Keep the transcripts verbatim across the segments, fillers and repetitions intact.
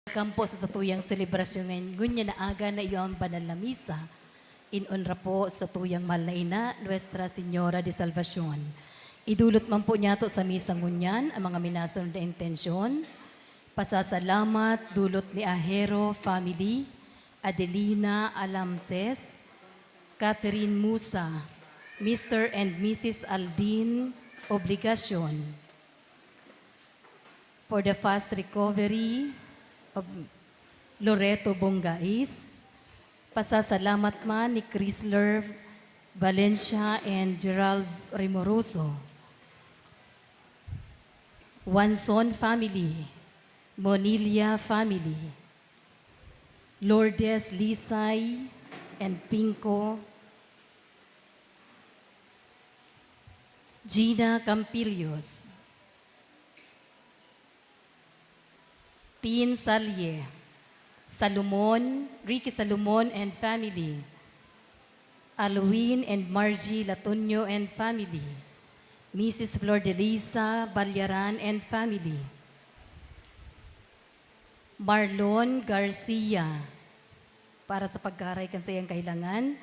Welcome po sa satuyang selebrasyon ngayon, ngunyan na aga na iyo ang banal na misa. In honra po sa tuyang mahal na ina, Nuestra Señora de Salvacion. Idulot man po niyato sa misa ngunyan ang mga minasunod na intensyon. Pasasalamat, dulot ni Ahero family, Adelina Alamses, Catherine Musa, Mister and Missus Aldin Obligacion. For the fast recovery of Loreto Bongais, pasasalamat man ni Chrysler Valencia and Gerald Rimoroso. Wanson family, Monilla family, Lourdes Lisay and Pinco, Gina Campilios, Tin Salye, Salomon, Ricky Salomon and family, Alwin and Margie Latonio and family, Missus Flor de Lisa Balyaran and family, Marlon Garcia, para sa pagkaray kan saiyang kahilangan,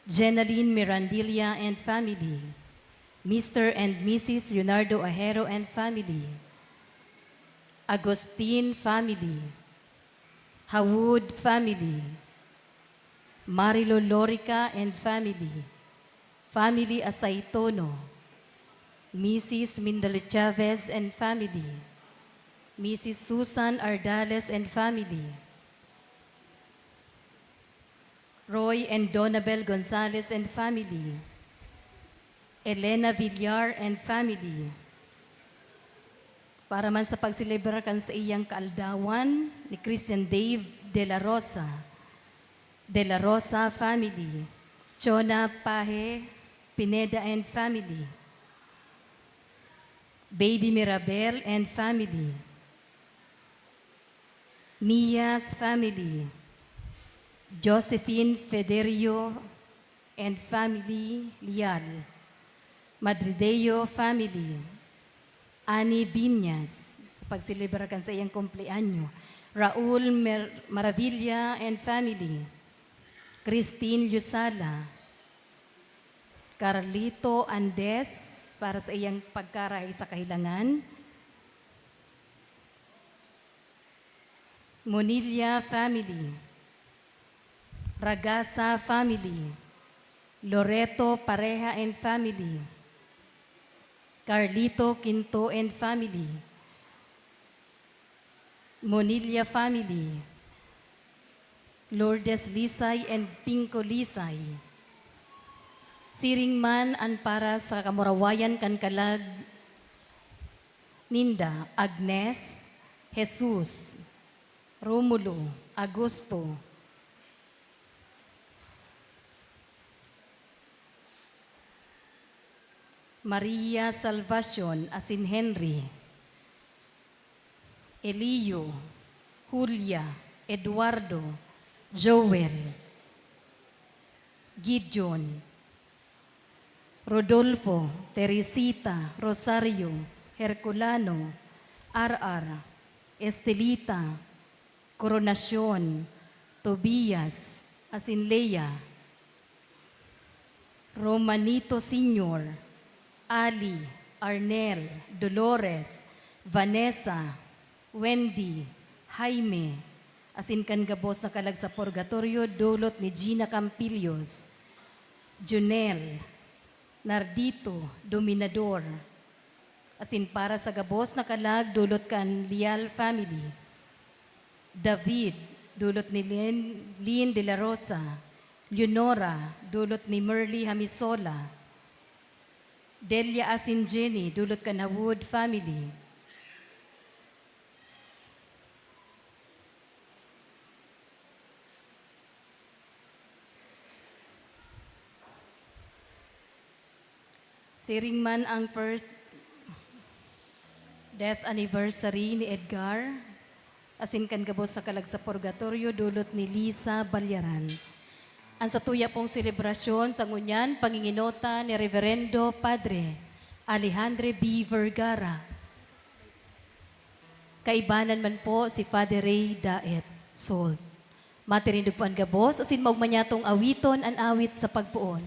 Jenaline Mirandilla and family, Mister and Missus Leonardo Ahero and family, Agustin family, Hawud family, Marilo Lorica and family, family Asaitono, Missus Mindalo Chavez and family, Missus Susan Ardales and family, Roy and Donabel Gonzalez and family, Elena Villar and family. Para man sa pagselebrar kan saiyang kaaldawan ni Christian Dave De La Rosa, De La Rosa family, Chona Pahe Pineda and family, Baby Mirabel and family, Mias family, Josephine Federio and family Lial, Madrideo family, Ani Binyas, sa pagselebrar kan saiyang kumpleanyo, Raul Mer-, Maravilla and family, Christine Yusala, Carlito Andes, para sa iyang pagkarahay sa kahilangan, Monilla family, Ragasa family, Loreto Pareha and family, Carlito Quinto and family, Monilla family, Lourdes Lisay and Pinco Lisay. Siring man an para sa kamurawayan kan kalag ninda, Agnes, Jesus, Romulo, Augusto, Maria Salvacion asin Henry, Elio, Julia, Eduardo, Joel, Gideon, Rodolfo, Teresita, Rosario, Herculano, Ar-ar, Estelita, Coronacion, Tobias, asin Lea, Romanito Senior, Ali, Arnel, Dolores, Vanessa, Wendy, Jaime, asin kan gabos na kalag sa purgatorio, dulot ni Gina Campillos, Junel, Nardito, Dominador, asin para sa gabos na kalag, dulot kan Lial family, David, dulot ni Lin, Lin de la Rosa, Leonora, dulot ni Merly Hamisola, Delia asin Jenny, dulot kan Hawud family. Siring man ang first death anniversary ni Edgar, asin kan gabos na kalag sa purgatorio, dulot ni Lisa Balyaran. Ang satuya pong selebrasyon sa ngunyan, panginginota ni Reverendo Padre Alejandro B. Vergara. Kaibanan man po si Father Ray Daet, Salt. Matirindog po an gabos asin maogma niyatong awiton an awit sa pagpoon.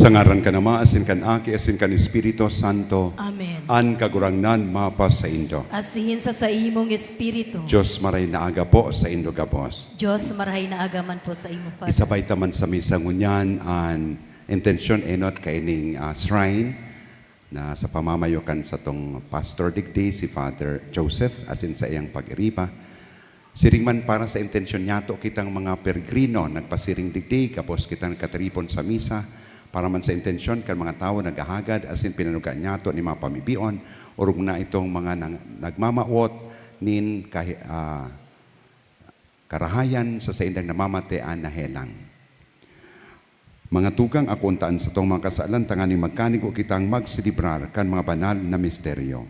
Sa ngaran kan Ama, asin kan Aki, asin kan Espiritu Santo. Amen. An Kagurangnan mapasaindo. Asin sa saimong espiritu. Dios Maray na aga po saindo gabos. Dios Maray na aga man po sa imo, Father. Isabay ta man sa misa ngunyan an intensyon enot kaining, ah, shrine na sa pamamayo kan satong pastor digdi, si Father Joseph, asin sa iyang pag-iriba. Siring man para sa intensyon niyato kitang mga peregrino nagpasiring digdi, gabos kitang nagkatiripon sa misa, para man sa intensyon kan mga tawo naghahagad asin pinanuga niyato nin mga pamibion, orog na itong mga nang-, nagmamawot nin kahi-, ah, karahayan sa saindang namamatean na helang. Mga tugang, akoon ta an satong mga kasalan tanganing magkanigo kitang magselebrar kan mga banal na misteryo.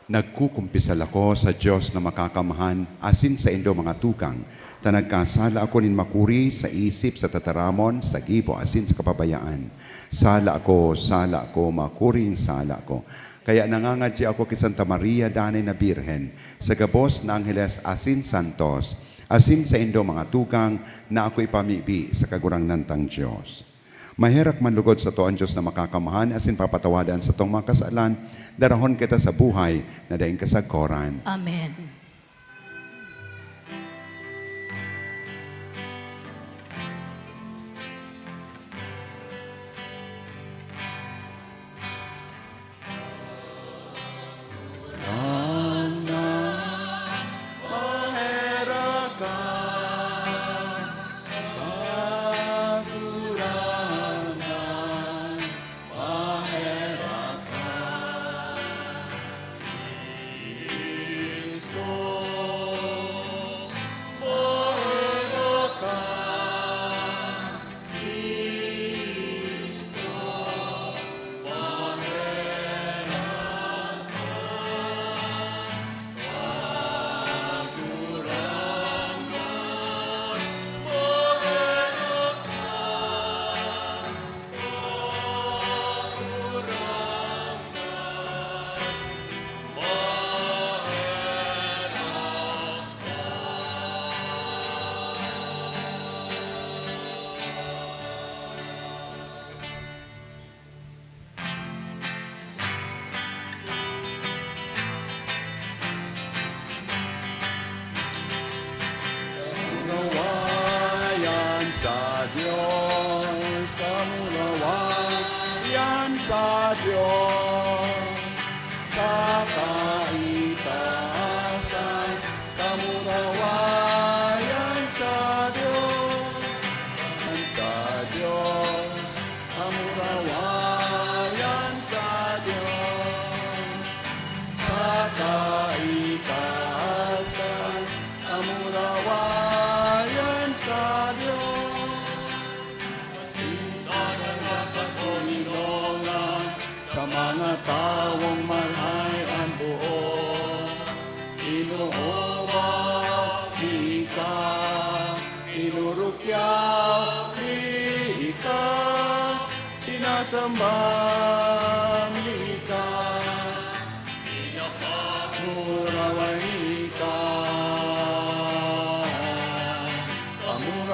Nagkukumpisal ako sa Dios na makakamhan asin saindo, mga tugang, ta nagkasala ako nin makuri sa isip, sa tataramon, sa gibo, asin sa kapabayaan. Sala ako, sala ako, makuring sala ako. Kaya nangangadya ako ki Santa Maria, danay na Birhen, sa gabos na angheles asin santos, asin saindo, mga tugang, na ako ipamibi sa Kagurangnan tang Dios. Maherak man logod sato an Dios na makakamhan asin papatawadan satong mga kasalan, darahon kita sa buhay na daing kasagkoran. Amen. Kamurawayan sa Dios, kamurawayan sa Dios, sa kaitaasan, kamurawayan sa Dios, sa Dios, kamurawayan sa Dios, sa kaitaasan, kamurawayan sa Dios. Asin sa ganda kan pagninongan sa mga tawong marahay an buo, inuuwa ika, inurukyaw ika, sinasamba ika, pinapamuraway ika.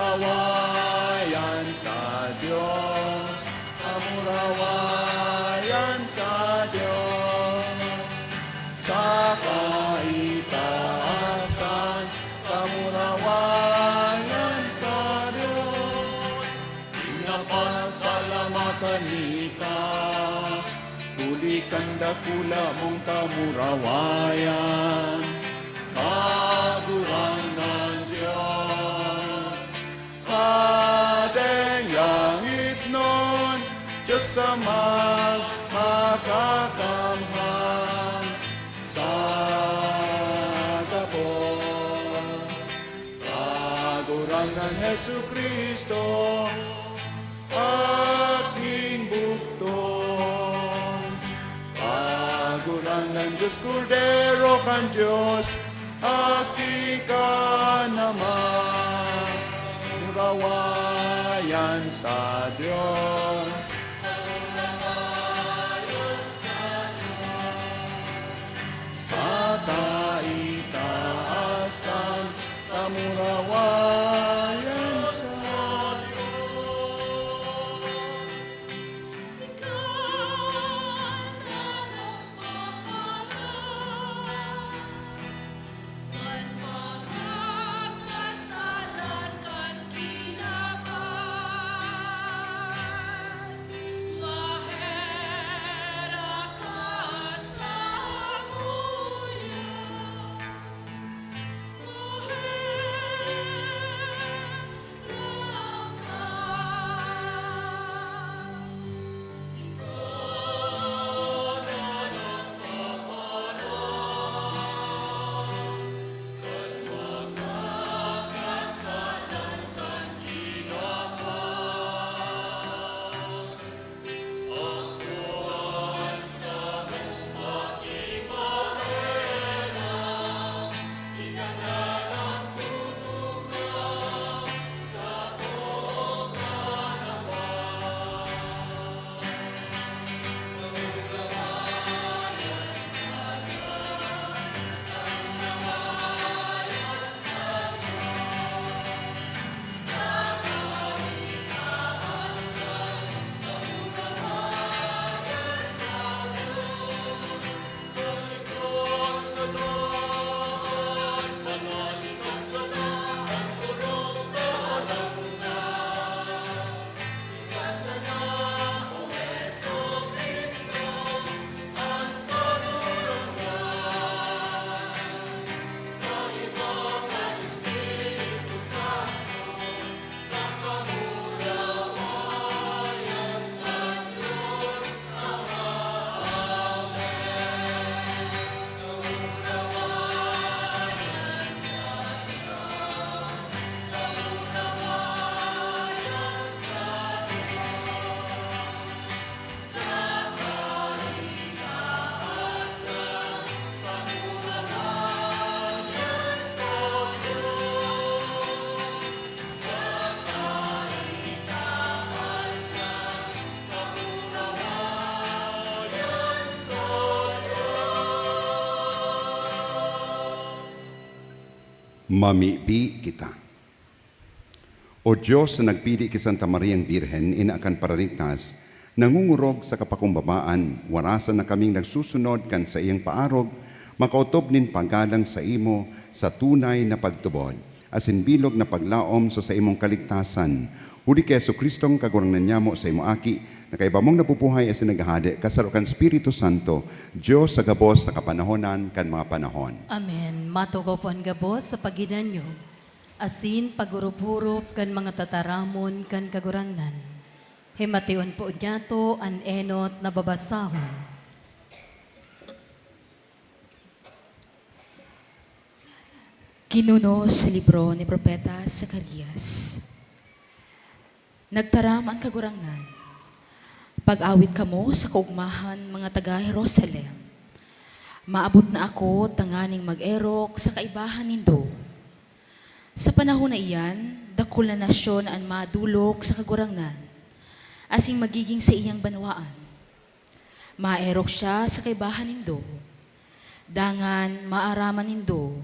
Kamurawayan sa Dios, kamurawayan sa Dios, sa kaitaasan, kamurawayan sa Dios. Pinapasalamatan ika, huli kan dakula mong kamurawayan, Kagurangnan Dios. Padeng langitnon, Dios Ama makakamhan sa gabos. Kagurangnan Jesu-Cristo, Aking bugtong. Kagurangnan Dios, Kordero kan Dios, aki ka naman. Kamurawayan sa Dios. Sa kaitaasan, kamurawayan sa Dios. Mamibi kita. O Dios na nagpili ki Santa Mariang Birhen, ina kan Paraligtas, nangungurog sa kapakumbabaan, warasan na kaming nagsusunod kan saiyang paarog, makaotob nin paggalang saimo sa tunay na pagtubod, asin bilog na paglaom sa saimong kaligtasan. Huli ki Jesu-Cristong Kagurangnan nyamo, saimo Aki, na kaiba mong nabubuhay asin naghahade, kasaro kan Espiritu Santo, Dios sa gabos na kapanahonan kan mga panahon. Amen. Matukaw po an gabos sa paghinanyog asin pag-urop-urop kan mga tataramon kan Kagurangnan. Himation po niyato an enot na babasahon. Ginuno sa libro ni Propeta Zacarias. Nagtaram an Kagurangnan, "Pag-awit kamo sa kaogmahan, mga taga Jerusalem. Maabot na ako tanganing mag-erok sa kaibahan nindo. Sa panahon na iyan, dakul na nasyon an madolok sa Kagurangnan, asin magiging saiyang banwaan. Maerok siya sa kaibahan nindo. Dangan maaraman nindo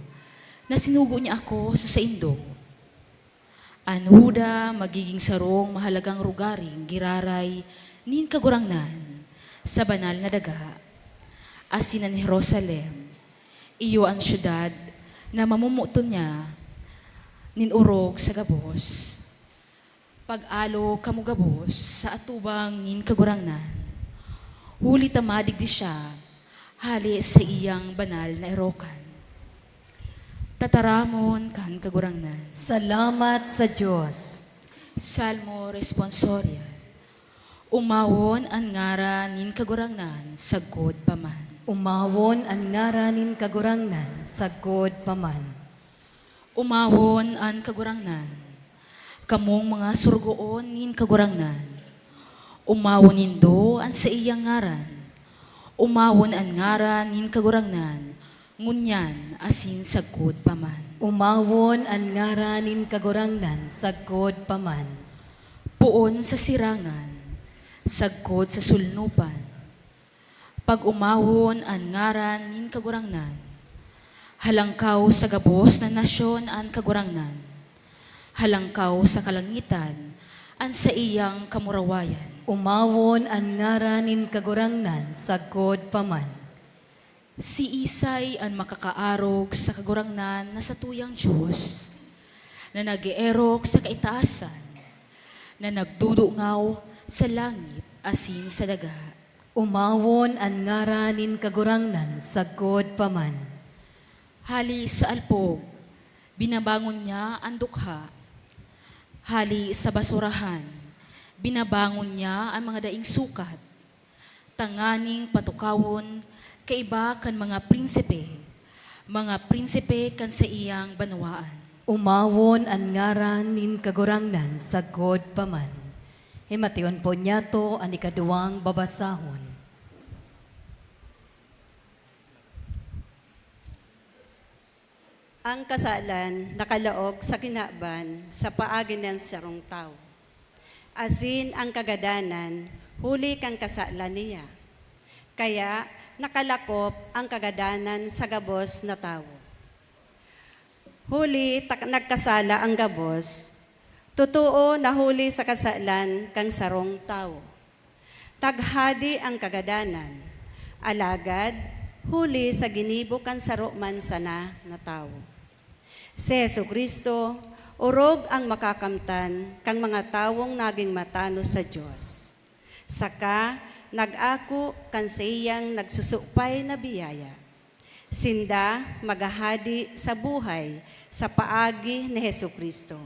na sinugo niya ako sa saindo. An Juda magiging sarong mahalagang rogaring giraray nin Kagurangnan sa banal na daga, asin an Jerusalem, iyo an syudad na mamomoton niya nin orog sa gabos. Pag-alo kamo gabos sa atubang nin Kagurangnan, huli ta madigdi siya hale sa iyang banal na erokan." Tataramon kan Kagurangnan. Salamat sa Dios. Salmo Responsorial. Umawon an ngaran nin Kagurangnan sagkod pa man. Umawon an ngaran nin Kagurangnan sagkod pa man. Umawon an Kagurangnan, kamong mga sorogoon nin Kagurangnan. Umawon nindo an saiyang ngaran. Umawon an ngaran nin Kagurangnan, ngunyan asin sagkod pa man. Umawon an ngaran nin Kagurangnan sagkod pa man. Poon sa sirangan, sagkod sa solnopan, pag-umawon an ngaran nin Kagurangnan. Halangkaw sa gabos na nasyon an Kagurangnan. Halangkaw sa kalangitan an saiyang kamurawayan. Umawon an ngaran nin Kagurangnan sagkod pa man. Siisay an makakaarog sa Kagurangnan na satuyang Dios, na nag-eerok sa kaitaasan, na nagdudungaw sa langit asin sa daga? Umawon an ngaran nin Kagurangnan sagkod pa man. Hale sa alpog, binabangon niya an dukha. Hale sa basurahan, binabangon niya an mga daing sukat, tanganing patukawon kaiba kan mga prinsipe, mga prinsipe kan saiyang banwaan. Umawon an ngaran nin Kagurangnan sagkod pa man. Himation po niyato an ikaduwang babasahon. Ang kasalan nakalaog sa kinaban sa paagi nin sarong tawo, asin ang kagadanan huli kan kasalan niya. Kaya nakalakop ang kagadanan sa gabos na tawo. Huli ta nagkasala ang gabos, totoo na huli sa kasalan kan sarong tawo. Taghadi ang kagadanan, alagad huli sa ginibo kan saro man sana na tawo. Si Jesu-Cristo orog ang makakamtan kan mga tawong nagin matanos sa Dios, saka nag-ako kan saiyang nagsusupay na biyaya. Sinda maghahadi sa buhay sa paagi ni Jesu-Cristo.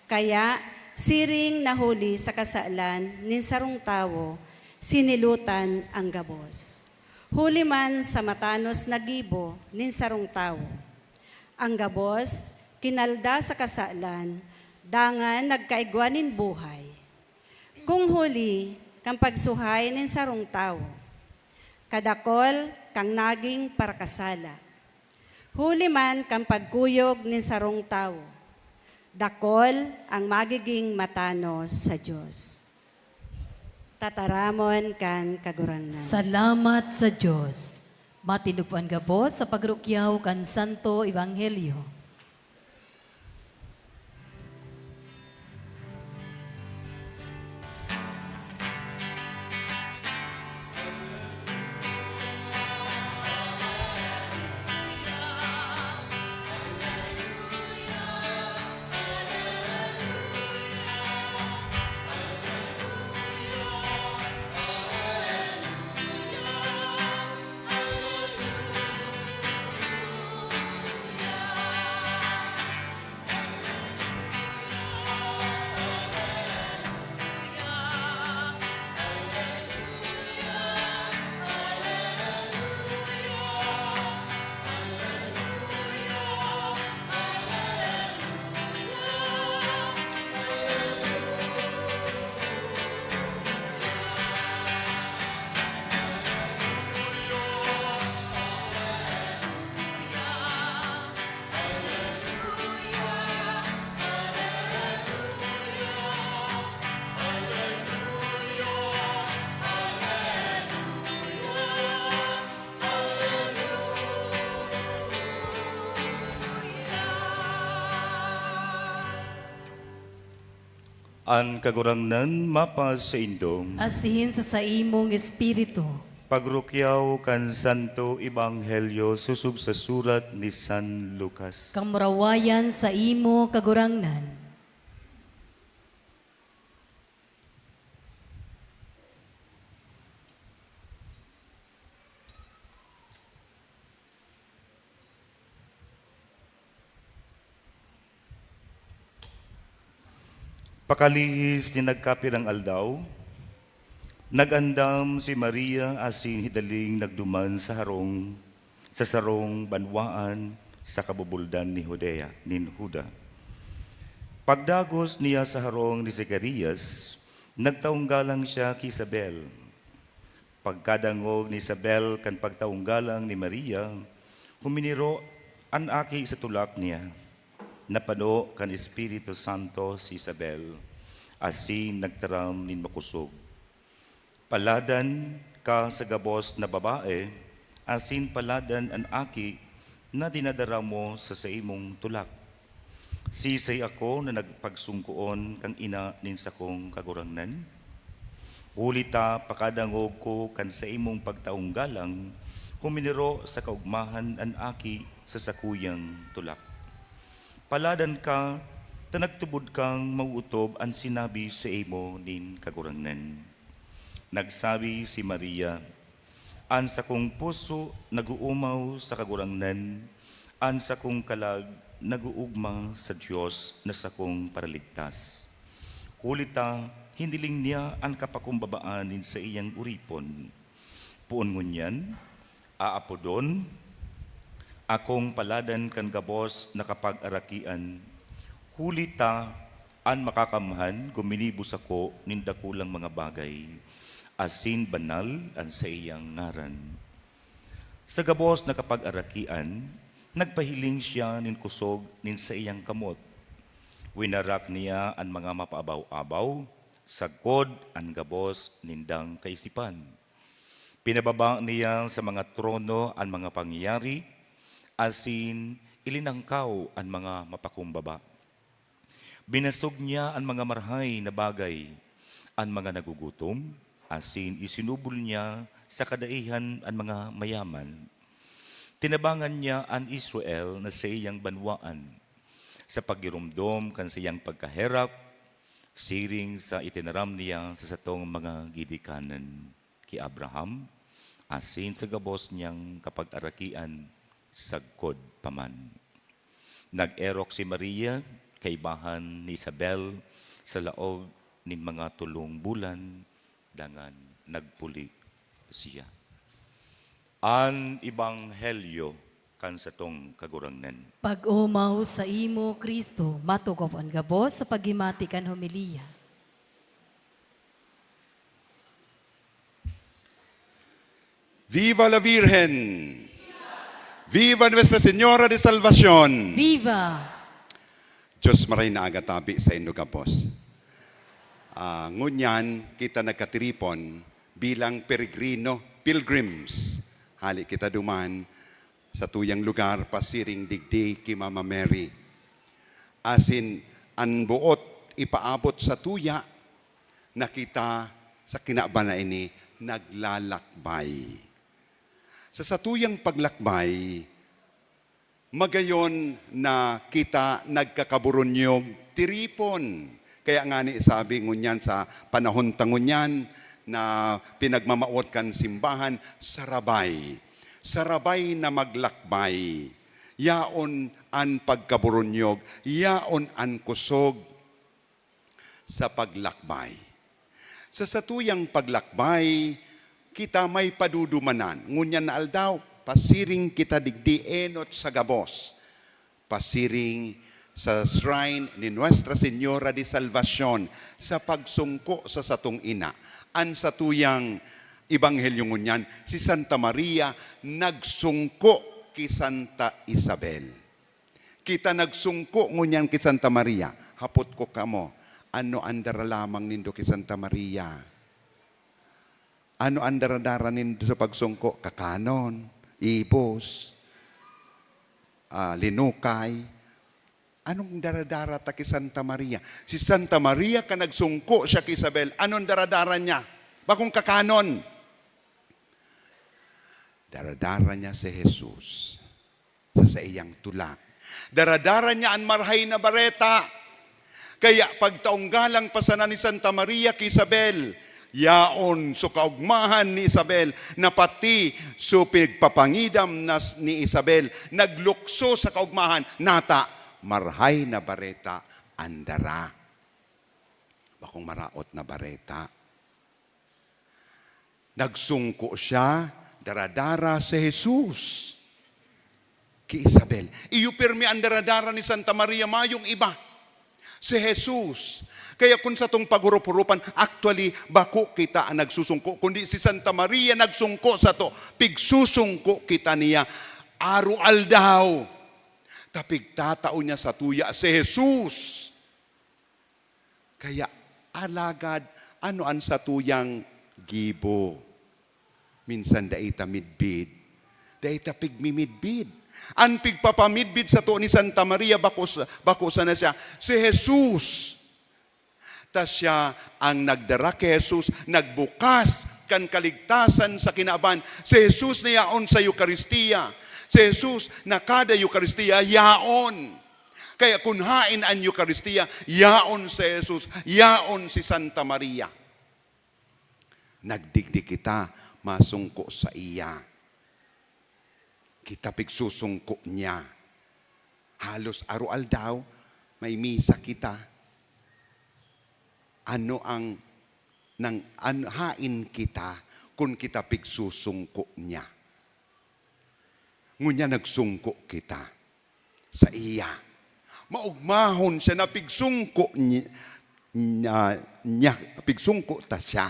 Kaya, siring na huli sa kasalan nin sarong tawo, sinilotan ang gabos. Huli man sa matanos na gibo nin sarong tawo, ang gabos kinalda sa kasalan, dangan nagkaigwa nin buhay. Kun huli kan pagsuhay nin sarong tawo, kadakol kan nagin parakasala. Huli man kan pagkuyog nin sarong tawo, dakol ang magigin matanos sa Dios. Tataramon kan Kagurangnan. Salamat sa Dios. Matindog po an gabos sa pagrukyaw kan Santo Ebanghelyo. An Kagurangnan mapasaindo. Asin sa saimong espiritu. Pagrukyaw kan Santo Ebanghelyo sosog sa surat ni San Lucas. Kamurawayan sa imo, Kagurangnan. Pakalihis nin nagkapirang aldaw, nag-andam si Maria asin hidaling nagduman sa harong, sa sarong banwaan sa kabubuldan ni Judea, nin Juda. Pagdagos niya sa harong ni Zacarias, nagtaong galang siya ki Isabel. Pagkadangog ni Isabel kan pagtaong galang ni Maria, huminiro an aki sa tulak niya. Napano kan Espiritu Santo si Isabel, asin nagtaram nin makosog, "Paladan ka sa gabos na babae, asin paladan an aki na dinadara mo sa saimong tulak." Sisay ako na nagpagsungkoon kan ina nin sakong Kagurangnan? Huli ta pakadangog ko kan saimong pagtaong galang, huminiro sa kaogmahan an aki sa sakuyang tulak. Paladan ka ta nagtubod kang maotob an sinabi saimo nin Kagurangnan. Nagsabi si Maria, "An sakong puso nag-oomaw sa Kagurangnan, an sakong kalag nag-oogma sa Dios na sakong Paraligtas. Huli ta hiniling niya an kapakumbabaan nin saiyang oripon." Poon ngunyan, aapodon akong paladan kan gabos na kapagarakian, huli ta an Makakamhan guminibo sako nin dakulang mga bagay, asin banal an saiyang ngaran. Sa gabos na kapagarakian, nagpahiling siya nin kosog nin saiyang kamot. Winarak niya an mga mapaabaw-abaw, sagkod an gabos nindang kaisipan. Pinababa niya sa mga trono an mga pangyayari, asin ilinangkaw an mga mapakumbaba. Binasog niya an mga marahay na bagay, an mga nagugutom, asin isinubol niya sa kadaihan an mga mayaman. Tinabangan niya an Israel na saiyang banwaan, sa paggiromdom kan saiyang pagkaherak, siring sa itinaram niya sa satong mga gidikanan, ki Abraham, asin sa gabos niyang kapagarakian sagkod pa man. Nag-erok si Maria kaibahan ni Isabel sa laog nin mga tolong bulan, dangan nagpuli siya. An Ebanghelyo kan satong Kagurangnan. Pag-omaw saimo, Cristo. Matukop an gabos sa paghimati kan homilya. Viva la Virgen! Viva Nuestra Señora de Salvacion! Viva! Dios maray na aga tabi saindo gabos. Ah, ngunyan kita nagkatiripon bilang peregrino, pilgrims. Hali kita duman satuyang lugar pasiring digdi ki Mama Mary. Asin an boot ipaabot satuya na kita sa kinaban na ini naglalakbay. Sa satuyang paglakbay, magayon na kita nagkakaburunyog tiripon. Kaya ngani sabi ngunyan sa panahon ta ngunyan na pinagmamawot kan simbahan, sarabay. Sarabay na maglakbay. Yaon an pagkaburunyog, yaon an kusog sa paglakbay. Sa satuyang paglakbay, kita may padudumanan. Ngunyan na aldaw, pasiring kita digdi enot sa gabos. Pasiring sa shrine ni Nuestra Señora de Salvacion sa pagsungko sa satong ina. An satuyang ebanghelyo ngunyan, si Santa Maria nagsungko ki Santa Isabel. Kita nagsungko ngunyan ki Santa Maria. Hapot ko kamo, ano an dara lamang nindo ki Santa Maria? Ano an daradara nindo sa pagsungko? Kakanon, ibos, ah, linukay. Anong daradara ta ki Santa Maria? Si Santa Maria, kan nagsungko siya ki Isabel, anong daradara niya? Bakong kakanon. Daradara niya si Jesus sa saiyang tulak. Daradara niya an Marahay na Bareta. Kaya pagtaong galang pa sana ni Santa Maria ki Isabel, yaon so kaogmahan ni Isabel, na pati so pigpapangidam na s-, ni Isabel, naglukso sa kaogmahan, nata, Marahay na Bareta an dara. Bakong maraot na bareta. Nagsungko siya, daradara si Jesus ki Isabel. Iyo pirmi an daradara ni Santa Maria, mayong iba. Si Jesus. Kaya kun satong paghurup-hurupan, actually, bako kita an nagsusungko, kundi si Santa Maria nagsungko sato, pigsusungko kita niya araw-aldaw. Ta pigtatao niya satuya si Jesus. Kaya, alagad, ano an satuyang gibo? Minsan dai ta midbid. Dai ta pigmimidbid. An pigpapamidbid sato ni Santa Maria, bako sa, bako sana siya, si Jesus. Ta siya an nagdara ki Jesus, nagbukas kan kaligtasan sa kinaban. Si Jesus na yaon sa Eukaristia. Si Jesus na kada Eukaristia, yaon. Kaya kun haen an Eukaristia, yaon si Jesus, yaon si Santa Maria. Nagdigdi kita masungko saiya. Kita pigsusungko niya. Halos araw-aldaw, may misa kita. Ano ang, nang, an-, haen kita kun kita pigsusungko niya? Ngunyan nagsungko kita saiya. Maogmahon siya na pigsungko ni-, niya, niya, pigsungko ta siya.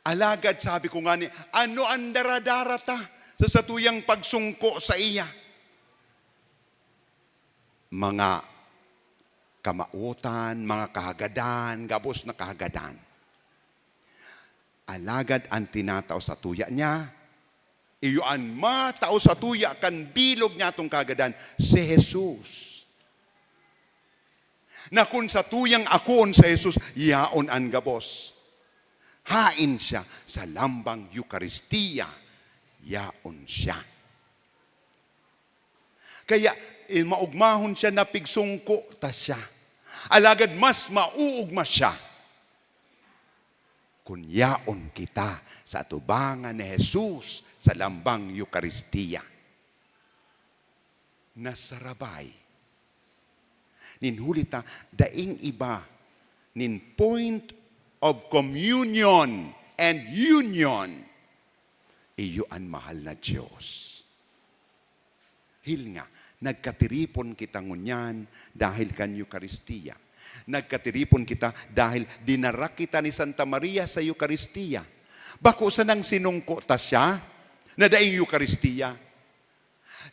Alagad sabi ko ngani, ano an daradara ta sa satuyang pagsungko saiya? Mga kamawotan, mga kahagadan, gabos na kahagadan. Alagad an tinatao satuya niya, iyo an matao satuya kan bilog niyatong kahagadan, si Jesus. Na kun satuyang akoon si Jesus, yaon an gabos. Haen siya sa lambang Eukaristia, yaon siya. Kaya, eh, maogmahon siya na pigsungko ta siya. Alagad mas mauugma siya kun yaon kita sa atubangan ni Jesus sa lambang Eukaristia. Nasarabay. Nin huli ta, daing iba nin point of communion and union, iyo an mahal na Dios. Hilnga, nagkatiripon kita ngunyan dahil kan Eukaristia. Nagkatiripon kita dahil dinara kita ni Santa Maria sa Eukaristia. Bako sanang sinungko ta siya na daing Eukaristia.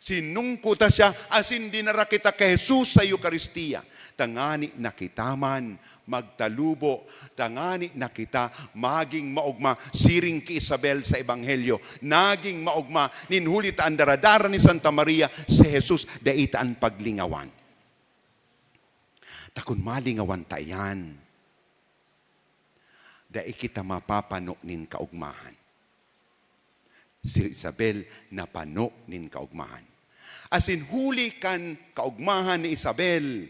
Sinungko ta siya, asin dinara kita ki Jesus sa Eukaristia. Tangani na kita man magtalubo, tangani na kita maging maogma, siring ki Isabel sa Ebanghelyo. Naging maogma, nin huli ta an daradara ni Santa Maria, si Jesus, dai ta an paglingawan. Ta kun malingawan ta iyan, dai kita mapapano nin kaogmahan. Si Isabel napano nin kaogmahan. Asin huli kan kaogmahan ni Isabel,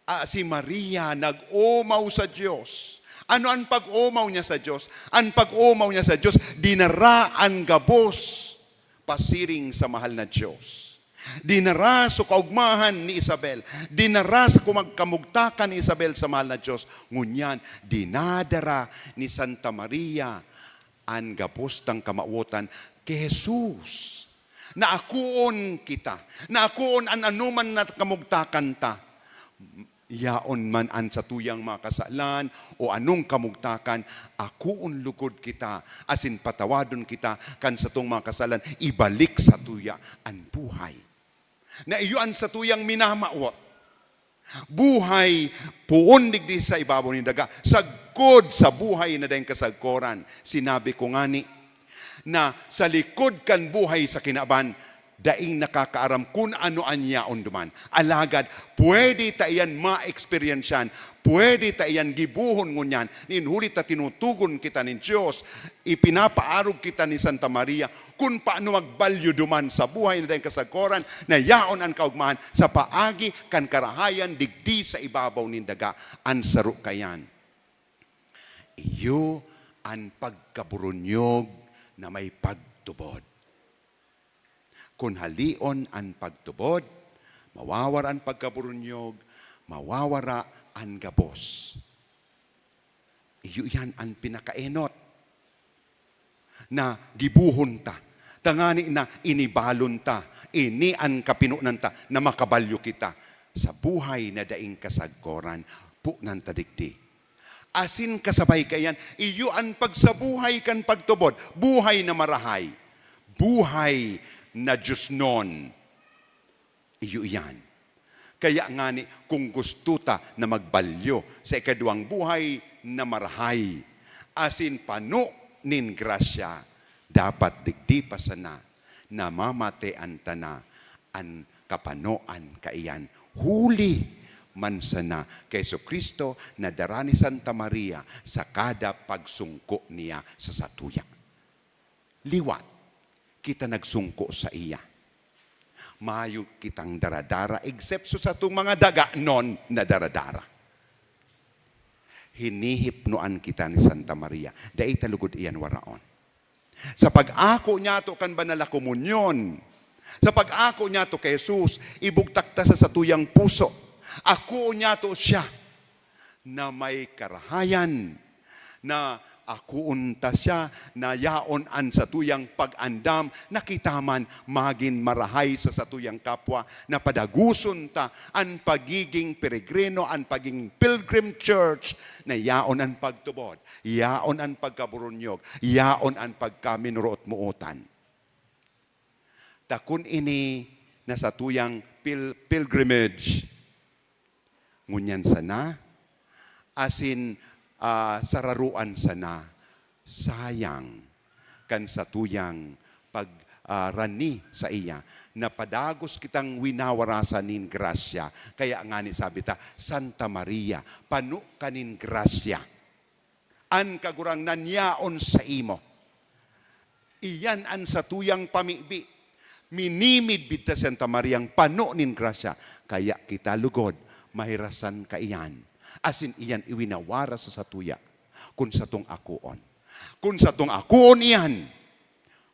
ah, si Maria nag-omaw sa Dios. Ano an pag-omaw niya sa Dios? An pag-omaw niya sa Dios, dinara an gabos pasiring sa mahal na Dios. Dinara so kaogmahan ni Isabel. Dinara sa kumag-, kamugtakan ni Isabel sa mahal na Dios. Ngunyan, dinadara ni Santa Maria an gabos tang kamawotan ki Jesus. Naakoon kita. Naakoon an anoman na kamugtakan ta. Yaon man an satuyang mga kasalan o anong kamugtakan, akoon lugod kita, asin patawadon kita kan satong mga kasalan, ibalik satuya an buhay. Na iyo an satuyang minamawot. Buhay poon digdi sa ibabaw nin daga, sagkod sa buhay na daing kasagkoran. Sinabi ko ngani na sa likod kan buhay sa kinaban, Daing nakakaaram kun ano an yaon duman. Alagad, pwede ta iyan ma-eksperyensyahan, pwede ta iyan gibohon ngunyan, nin huli ta tinutugon kita nin Dios, ipinapaarog kita ni Santa Maria, kun paano magbalyo duman sa buhay na daing kasagkoran, na yaon an kaogmahan sa paagi kan karahayan digdi sa ibabaw nin daga, an saro kaiyan. Iyo an pagkaburunyog na may pagtubod. Kun halion an pagtubod, mawawara an pagkaburunyog, mawawara an gabos. Iyo iyan an pinakaenot na gibohon ta, tangani na inibalon ta, ini an kapinonan ta na makabalyo kita sa buhay na daing kasagkoran. Punan ta digdi. Asin kasabay kaiyan, iyo an pagsabuhay kan pagtubod, buhay na marahay, buhay na diosnon. Iyo iyan. Kaya ngani, kun gusto ta na magbalyo sa ikaduwang buhay na marahay, asin pano nin grasya, dapat digdi pa sana namamatean ta na an kapanoan kaiyan, huli man sana ki Jesu-Cristo na dara ni Santa Maria sa kada pagsungko niya sa satuya. Liwat, kita nagsungko saiya. Mayo kitang daradara, except sa satong mga daganon na daradara. Hinihipnoan kita ni Santa Maria. Dai ta lugod iyan waraon. Sa pag-ako niyato kan Banal na Komunyon, sa pag-ako niyato ki Jesus, ibugtak ta sa satuyang puso. Akoon niyato siya na may karahayan, na akoon ta siya na yaon an satuyang pag-andam, na kita man magin marahay sa satuyang kapwa, na padagoson ta an pagiging peregrino, an pagiging pilgrim church, na yaon an pagtubod, yaon an pagkaburunyog, yaon an pagkaminuroot-mootan. Ta kun ini na satuyang pil-, pilgrimage, ngunyan sana, asin, ah, sararoan sana, sayang kan satuyang pag, ah, rani saiya, na padagos kitang winawarasan nin grasya. Kaya ngani sabi ta, "Santa Maria, pano ka nin grasya." An Kagurangnan yaon saimo. Iyan an satuyang pamibi. Minimidbid ta si Santa Mariang pano nin grasya, kaya kita lugod, mahirasan kaiyan. Asin iyan iwinawara sa satuya, kun satong akoon. Kun satong akoon iyan,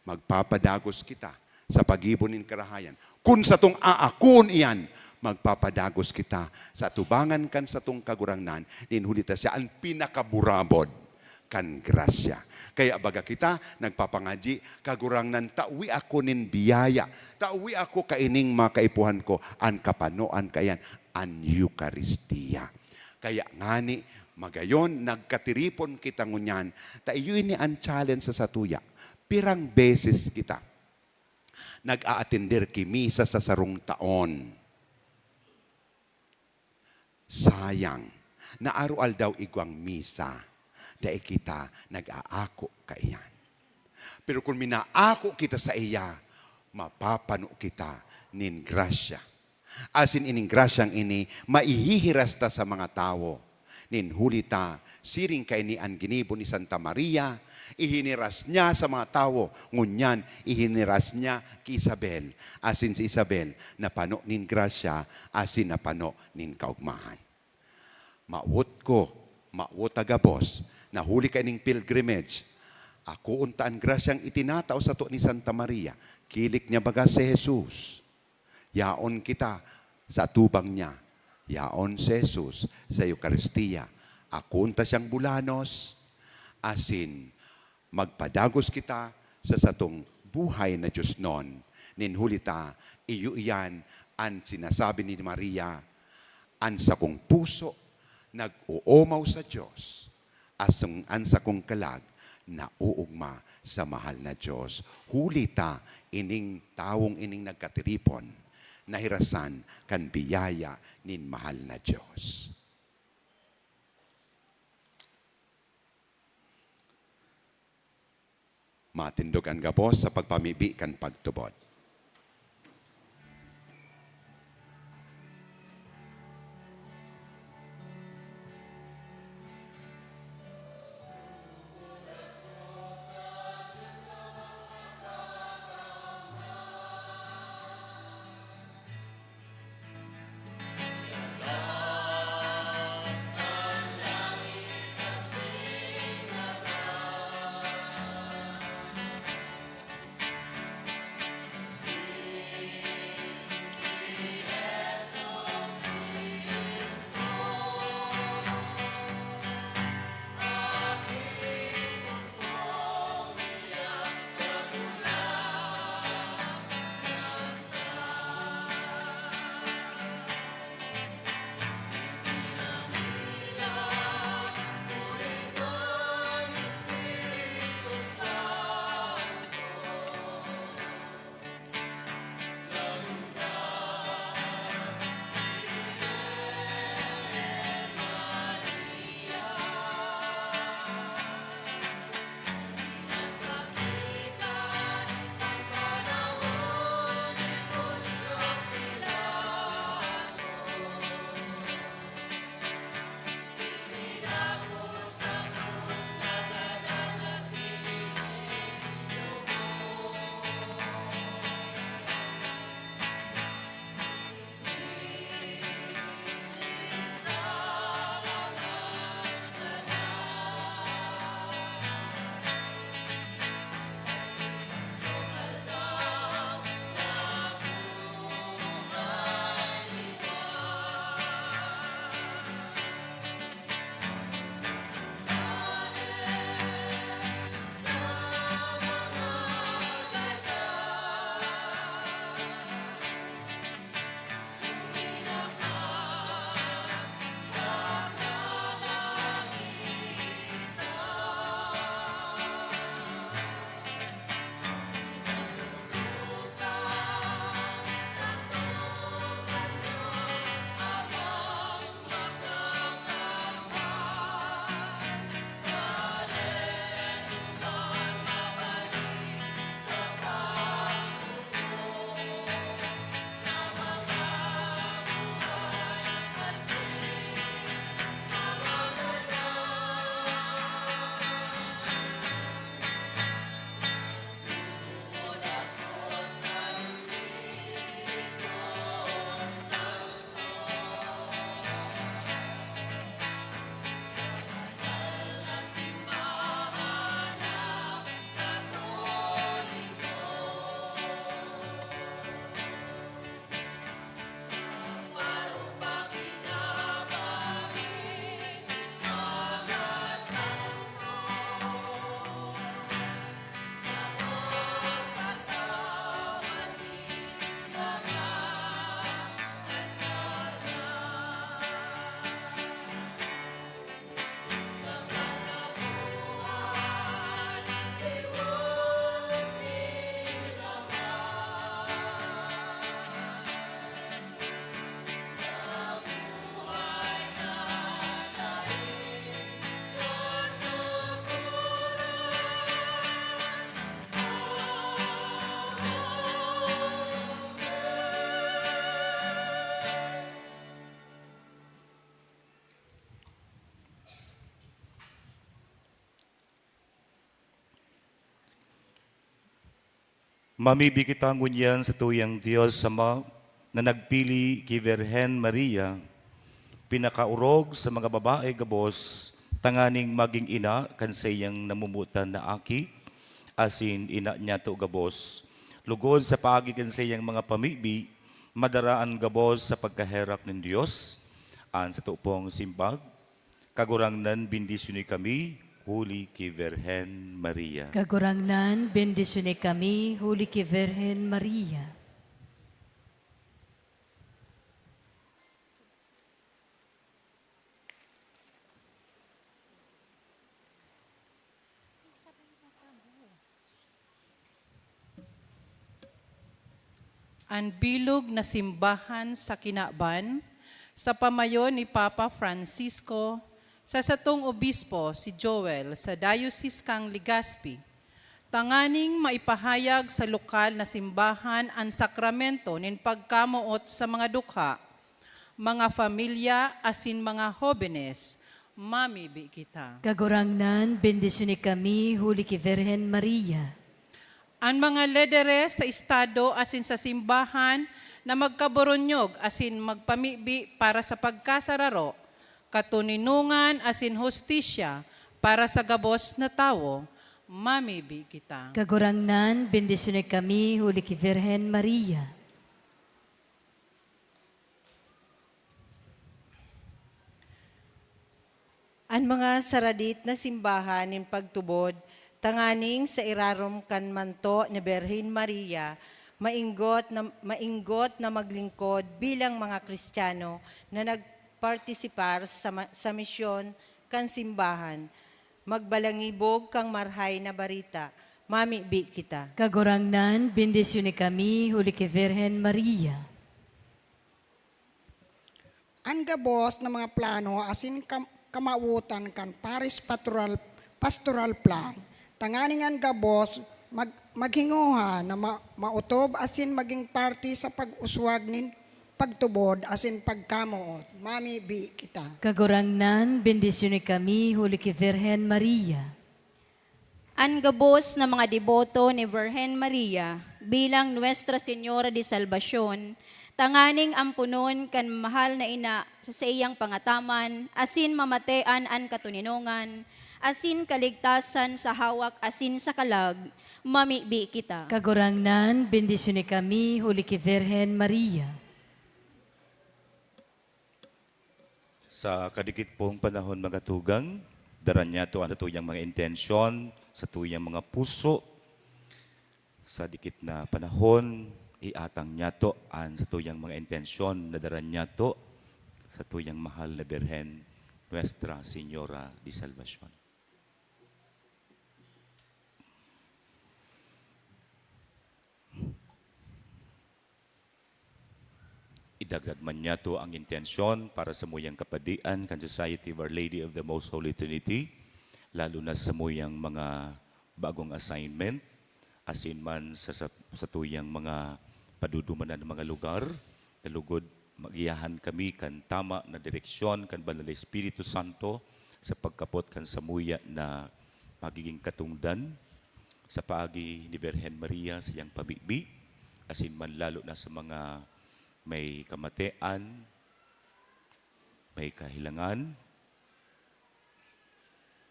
magpapadagos kita sa paggibo nin karahayan. Kun satong aakoon iyan, magpapadagos kita sa atubangan kan satong Kagurangnan, nin huli ta siya an pinakaburabod kan grasya. Kaya baga kita nagpapangadyi, "Kagurangnan, tawi ako nin biyaya, tawi ako kaining mga kaipuhan ko, an kapanoan kaiyan, an Eukaristia." Kaya ngani, magayon, nagkatiripon kita ngunyan, ta iyo ini an challenge sa satuya. Pirang beses kita nag-aatender ki misa sa sarong taon? Sayang, na aroaldaw igwang misa, dai kita nag-aako kaiyan. Pero kun minaako kita saiya, mapapano kita nin grasya. Asin ining grasyang ini, maihihiras ta sa mga tawo. Nin huli ta, siring kaini an ginibo ni Santa Maria, ihiniras niya sa mga tawo, ngunyan ihiniras niya ki Isabel. Asin si Isabel, napano nin grasya, asin napano nin kaogmahan. Mawot ko, mawot ta gabos, na huli kaining pilgrimage, akoon ta an grasyang itinatao sato ni Santa Maria, kilik niya baga si Jesus. Yaon kita sa atubang niya. Yaon si Jesus sa Eukaristia. Akoon ta siyang bulanos, asin magpadagos kita sa satong buhay na diosnon. Nin huli ta, iyo iyan an sinasabi ni Maria, "An sakong puso nag-oomaw sa Dios, asin an sakong kalag naoogma sa mahal na Dios." Huli ta, ining tawong ining nagkatiripon, nahirasan kan biyaya nin mahal na Dios. Matindog an gabos sa pagpamibi kan pagtubod. Mamibi kita ngunyan sa tuyang Dios Ama na nagpili ki Birhen Maria, pinakaorog sa mga babae gabos, tanganing magin ina kan saiyang namomotan na aki, asin ina niyato gabos. Lugod sa paagi kan saiyang mga pamibi, madara an gabos sa pagkaherak nin Dios. An sato pong simbag, Kagurangnan, bendisyoni kami huli ki Birhen Maria. Kagurangnan, bendisyoni kami huli ki Birhen Maria. An bilog na simbahan sa kinaban, sa pamayo ni Papa Francisco, sa satong obispo, si Joel, sa Diocese kan Legazpi, tanganing maipahayag sa lokal na simbahan an sakramento nin pagkamoot sa mga dukha, mga pamilya asin mga hobenes, mamibi kita. Kagurangnan, bendisyoni kami huli ki Birhen Maria. An mga lideres sa estado asin sa simbahan na magkaboronyog asin magpamibi para sa pagkasararo, katoninongan asin hustisya para sa gabos na tawo, mamibi kita. Kagurangnan, bendisyoni kami huli ki Birhen Maria. An mga saradit na simbahan nin pagtubod tanganing sa irarom kan manto ni Birhen Maria, mainggot na, mainggot na maglingkod bilang mga Kristiyano na nagpartisipar sa ma-, sa misyon kan simbahan, magbalangibog kan Marahay na Barita, mamibi kita. Kagurangnan, bendisyoni kami huli ki Birhen Maria. An gabos na mga plano asin kam-, kamawotan kan Parish Pastoral, Pastoral Plan, tanganing an gabos mag-, maghingoha na ma-, maotob asin magin parte sa pag-uswag nin pagtubod asin pagkamoot. Mamibi kita. Kagurangnan, bendisyoni kami huli ki Birhen Maria. An gabos na mga deboto ni Birhen Maria bilang Nuestra Señora de Salvacion, tanganing amponon kan mahal na ina sa saiyang pangataman asin mamatean an katoninongan asin kaligtasan sa hawak asin sa kalag, mamibi kita. Kagurangnan, bendisyoni kami huli ki Birhen Maria. Sa kadikit pong panahon, mga tugang, dara niyato an satuyang mga intensyon, satuyang mga puso. Sa dikit na panahon, iatang niyato an satuyang mga intensyon na dara niyato satuyang mahal na Birhen, Nuestra Señora de Salvacion. Idagdag man niyato ang intensyon para sa samuyang kapadian kan Society of Our Lady of the Most Holy Trinity, lalo na sa samuyang mga bagong assignment, asin man sa, sa satuyang mga padudumanan na mga lugar, na lugod magiyahan kami kan tama na direksyon kan Banal na Espiritu Santo sa pagkapot kan samuya na magiging katongdan sa paagi ni Birhen Maria sa iyang pamibi, asin man lalo na sa mga may kamatean, may kahilangan,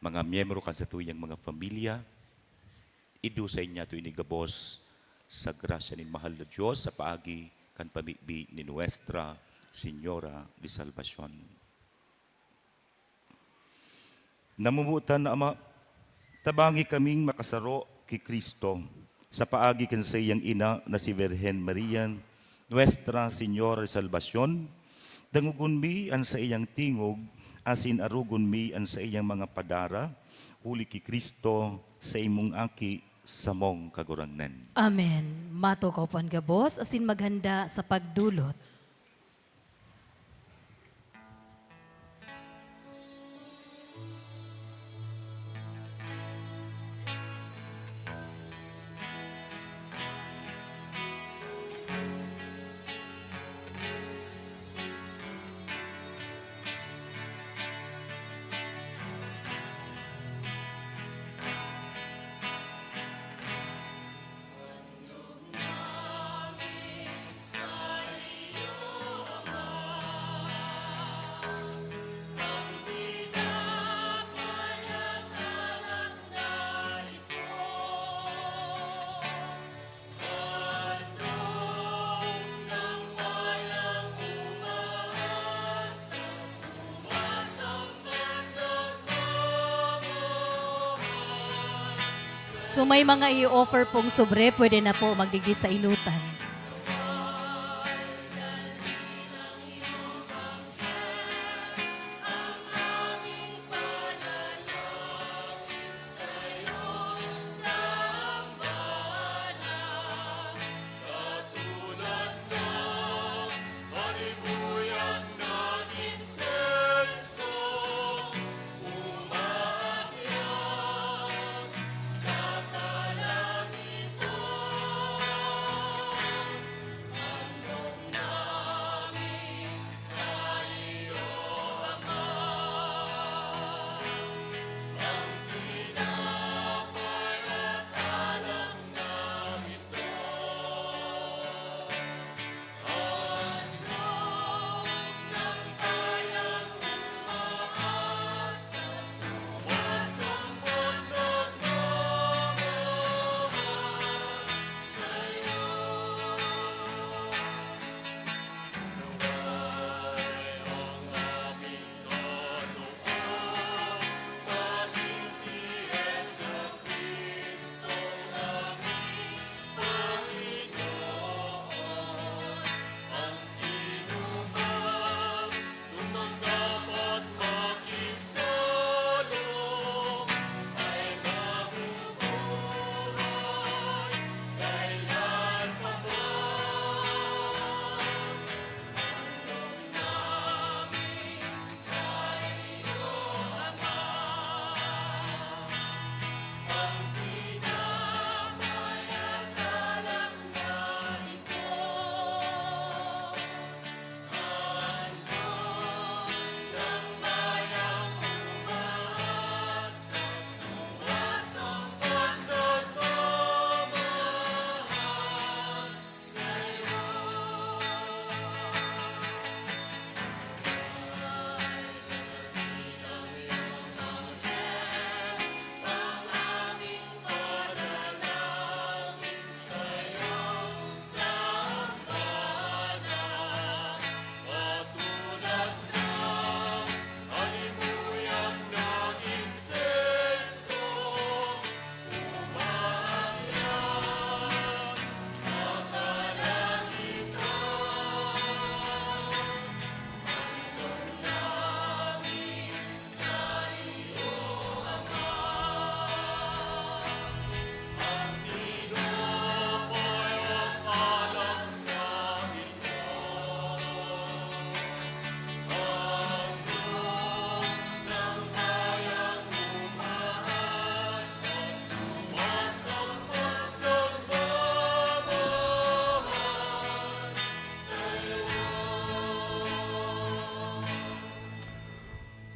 mga miyembro kan satuyang mga pamilya, idusay niyato ini gabos sa grasya nin mahal na Dios sa paagi kan pamibi ni Nuestra Señora de Salvacion. Namomotan na Ama, tabangi kaming makasaro ki Cristo sa paagi kan saiyang ina na si Birhen Maria, Nuestra Señora de Salvacion. Dangogon mi an saiyang tingog, asin arogon mi an saiyang mga padara, huli ki Cristo, saimong Aki, samong Kagurangnan. Amen. Matukaw po an gabos asin maghanda sa pagdolot. So, may mga i-offer pong sobre, pwede na po magdigdi sa inutan.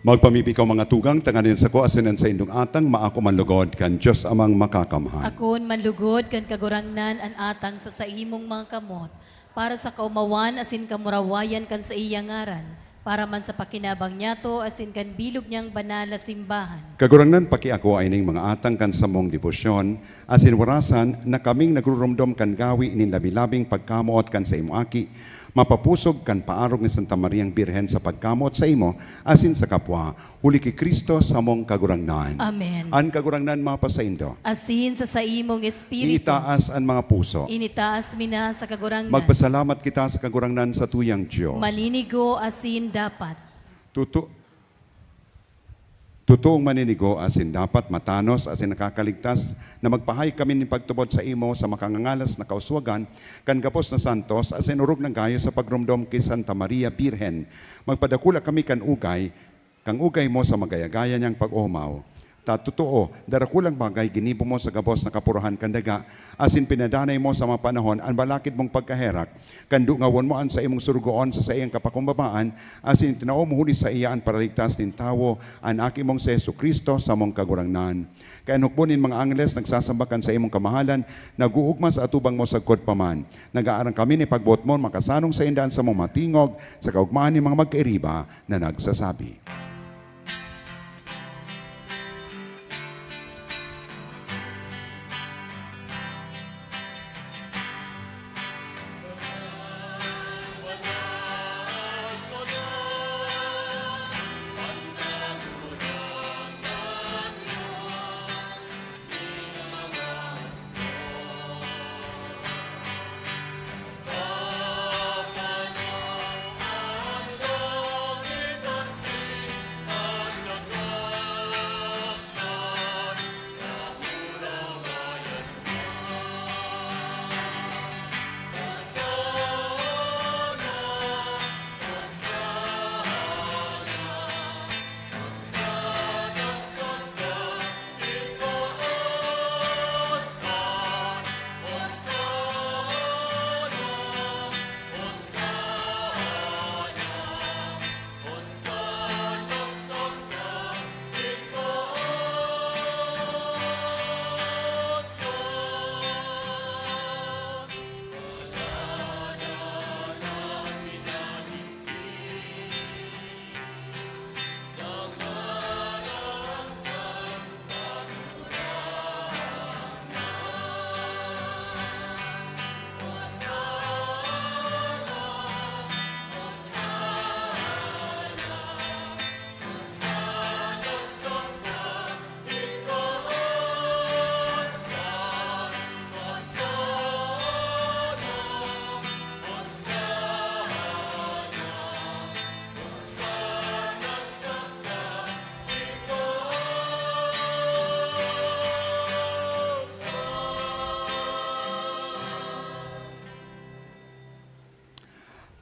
Magpamibi kaw, mga tugang, tanganing an sako asin an saindong atang maako man lugod kan Dios Amang Makakamhan. Akoon man lugod kan Kagurangnan an atang sa saimong mga kamot, para sa kaomawan asin kamurawayan kan saiyang ngaran, para man sa pakinabang niyato asin kan bilog niyang banal na simbahan. Kagurangnan, pakiakoa ining mga atang kan samong debosyon, asin warasan na kaming nagruromdom kan gawi nin labi-labing pagkamoot kan saimong Aki, mapapusog kan paarog ni Santa Mariang Birhen sa pagkamoot saimo asin sa kapwa, huli ki Cristo samong Kagurangnan. Amen. An Kagurangnan mapasaindo. Asin sa saimong espiritu. Iitaas an mga puso. Initaas mi na sa Kagurangnan. Magpasalamat kita sa Kagurangnan, satuyang Dios. Maninigo asin dapat. Tutu-, Totoong maninigo asin dapat, matanos asin nakakaligtas, na magpahay kami nin pagtubod saimo sa makangangalas na kauswagan kan gabos na santos asin orog na gayo sa pagromdom ki Santa Maria Birhen. Magpadakula kami kan ugay, kan ugay mo sa magaya-gaya niyang pag-omaw. Ta totoo, darakulang bagay ginibo mo sa gabos na kapurahan kan daga, asin pinadanay mo sa mga panahon an balakid mong pagkaherak, kan dungawon mo an saimong sorogoon sa saiyang kapakumbabaan, asin itinao mo huli saiya an Paraligtas nin tawo, an Aki mong si Jesu-Cristo, samong Kagurangnan. Kaya an hukbo nin mga angheles nagsasamba kan saimong kamahalan, nag-oogma sa atubang mo sagkod pa man. Nag-aarang kami na ipagboot mo makasanong sainda an samong mga tingog sa kaogmahan nin mga magkairiba na nagsasabi.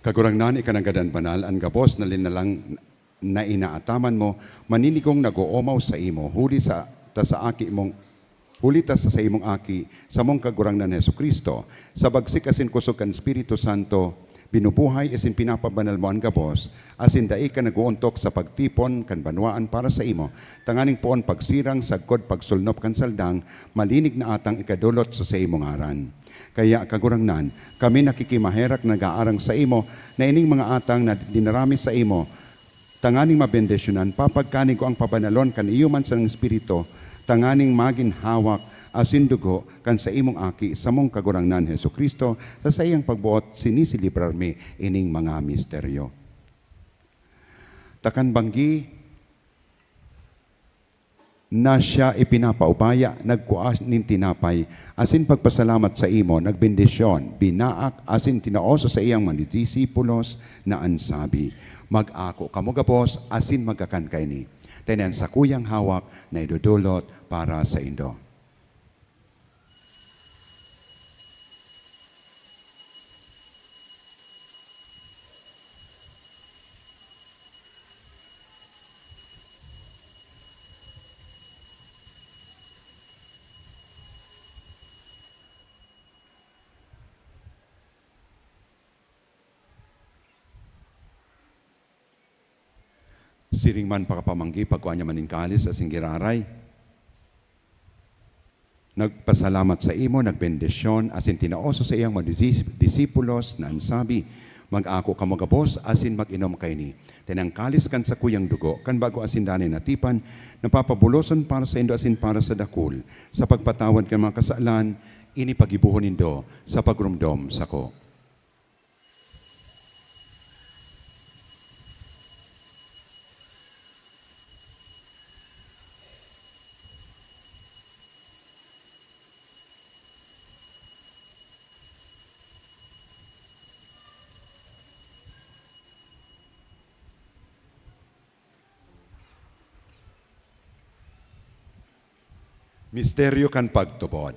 Kagurangnan, ika nanggad an banal, an gabos na linalang na inaataman mo, maninigong nag-oomaw saimo, huli sa, ta sa Aki mong, huli ta sa saimong Aki, samong Kagurangnan Jesu-Cristo. Sa bagsik asin kusog kan Espiritu Santo, binubuhay asin pinapabanal mo an gabos, asin dai ka nag-oontok sa pagtipon kan banwaan para saimo, tanganing poon pagsirang sagkod pagsulnop kan saldang, malinig na atang ikadolot sa saimong ngaran. Kaya, Kagurangnan, kami nakikimaherak na nag-aarang saimo na ining mga atang na dinara mi saimo, tanganing mabendisyonan, papagkanigo ang pabanalon kan iyo man sanang Espiritu, tanganing magin hawak asin dugo kan saimong Aki, samong Kagurangnan Jesu-Cristo, sa saiyang pagboot siniselebrar mi ining mga misteryo. Ta kan banggi na siya ipinapaubaya, nagkua nin tinapay, asin pagpasalamat saimo, nagbendisyon, binaak, asin tinao sa saiyang mga disipulos na an sabi, "Mag-ako kamo gabos asin magkakan kaini, ta ini an sakuyang hawak na idodolot para saindo." Siring man pakapamanggi, pagkua niya man nin kalis asin giraray, nagpasalamat saimo, nagbendisyon, asin tinao sa saiyang mga dis-, disipulos na an sabi, "Mag-ako kamo gabos asin mag-inom kaini. Ta ini an kalis kan sakuyang dugo, kan bago asin danay na tipan, na papabuloson para saindo asin para sa dakul, sa pagpatawad kan mga kasalan. Ini paggibohon nindo sa pagromdom sako." Misteryo kan pagtubod.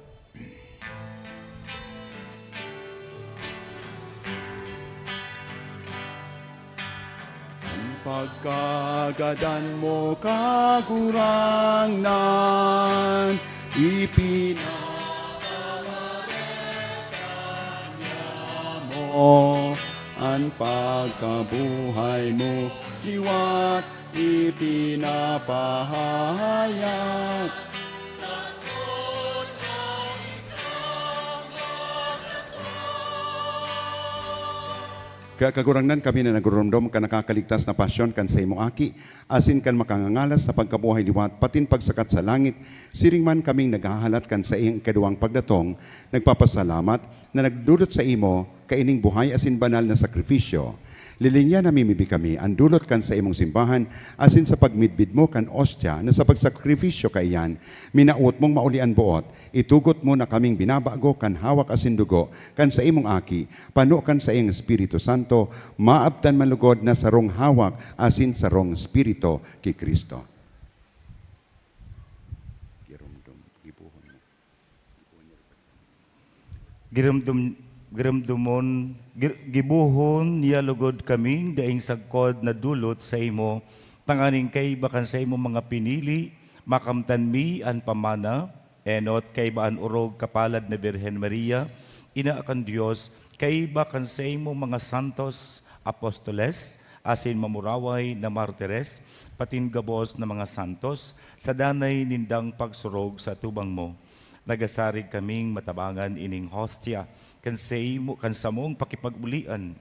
An pagkagadan mo, Kagurangnan, ipinapamareka niamo. An pagkabuhay mo, liwat ipinapahayag. Kaya, Kagurangnan, kami na nagruromdom kan nakakaligtas na pasyon kan saimong Aki, asin kan makangangalas na pagkabuhay liwat, patin pagsakat sa langit, siring man kaming naghahalat kan saiyang ikaduwang pagdatong, nagpapasalamat na nagdulot saimo kaining buhay asin banal na sakrifisyo. Lilinyan namimibi kami an dulot kan saimong simbahan, asin sa pagmidbid mo kan ostya na sa pagsakripisyo kaiyan, minawot mong mauli an boot, itugot mo na kaming binabago kan hawak asin dugo kan saimong Aki, pano kan saiyang Espiritu Santo, maabtan man lugod na sarong hawak asin sarong Espiritu ki Cristo. Giromdom, gibohon mo. Giromdom, giromdomon, gir-, gibohon niya lugod kaming daing sagkod na dulot saimo, tanganing kaiba kan saimong mga pinili, makamtan mi an pamana, enot kaiba an orog kapalad na Birhen Maria, Ina kan Dios, kaiba kan saimong mga santos, apostoles, asin mamuraway na martires, patin gabos na mga santos, sa danay nindang pagsurog sa atubang mo. Nagasarig kaming matabangan ining hostya kan saimo, kan samong pakipag-olian.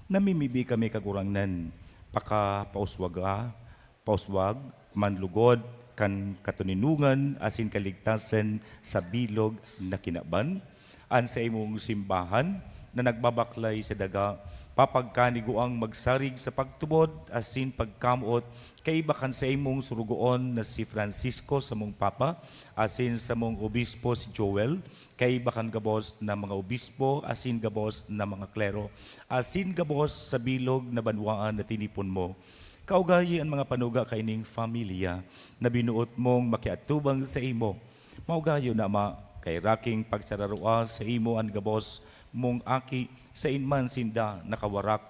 Namimibi kami, Kagurangnan, pakapauswaga, pauswag man lugod kan katoninongan asin kaligtasan sa bilog na kinaban. An saimong simbahan na nagbabaklay sa daga, papagkaniguang magsarig sa pagtubod asin pagkamoot kaiba kan saimong surugoon na si Francisco, samong Papa, asin samong Obispo si Joel, kaiba kan gabos na mga obispo asin gabos na mga klero, asin gabos sa bilog na banwaan na tinipon mo. Kaugayi an mga panuga kaining familia na binuot mong makiatubang saimo. Maugayo na, Ama, kay raking pagsararoa saimo an gabos mong aki, sain man sinda nakawarak.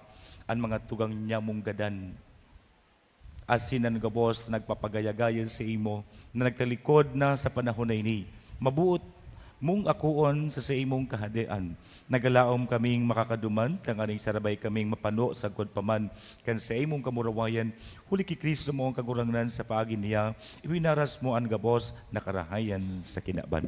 an mga tugang niyamong gadan, asin an gabos na nagpapagayagayan saimo na nagtalikod na sa panahon na ini. Maboot mong akoon sa saimong Kahadean. Nagalaom kaming makakaduman tanganing sarabay kaming mapano sagkod pa man kan saimong kamurawayan, huli ki Cristo mong Kagurangnan. Sa paagi niya, iwinaras mo an gabos na karahayan sa kinaban.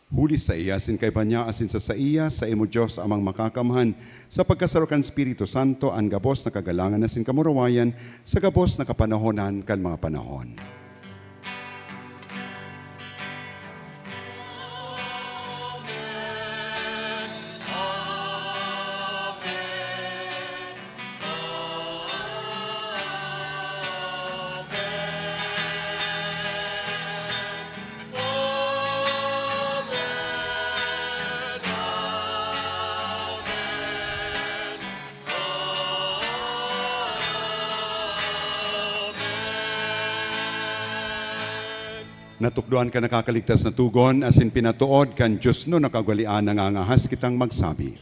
Huli saiya, asin kaiba niya, asin sa saiya, saimo, Dios Amang Makakamhan, sa pagkasaro kan Espiritu Santo, an gabos na kagalangan asin kamurawayan sa gabos na kapanahonan kan mga panahon. Natukdoan kan nakakaligtas na togon asin pinatood kan diosnon na kaugalean, nangangahas kitang magsabi.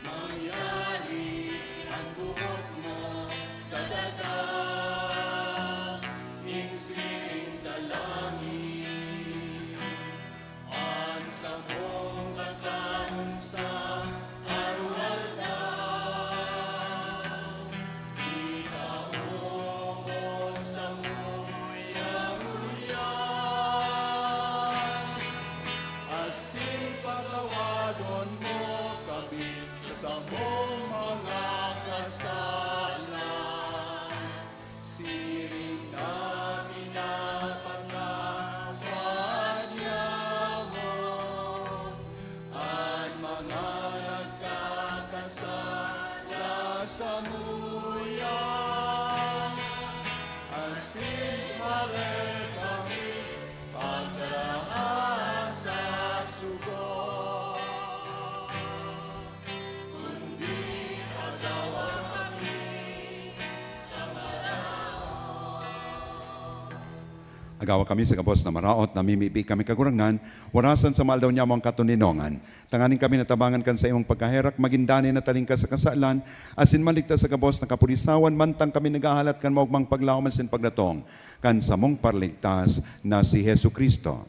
Mangyari an boot mo sa daga, ning siring sa langit. An samong kakanon sa aroaldaw, itao mo samuya ngunyan, asin patawadon mo kami sa samong mga kasalan, siring na pinapatawad niamo an mga nagkakasala samuya, asin hare kami pagkaraha sa sugo, kundi agawa kami sa maraot. Agawa kami sa gabos na maraot, namimibi kami, Kagurangnan, warasan sa mga aldaw niamo an katoninongan. Tanganing kami natabangan kan saimong pagkaherak, magin danay na talingkas sa kasalan, asin maligtas sa gabos na kapurisawan, mantang kami naghahalat kan maogmang paglaom asin pagdatong kan samong Paraligtas na si Jesu-Cristo.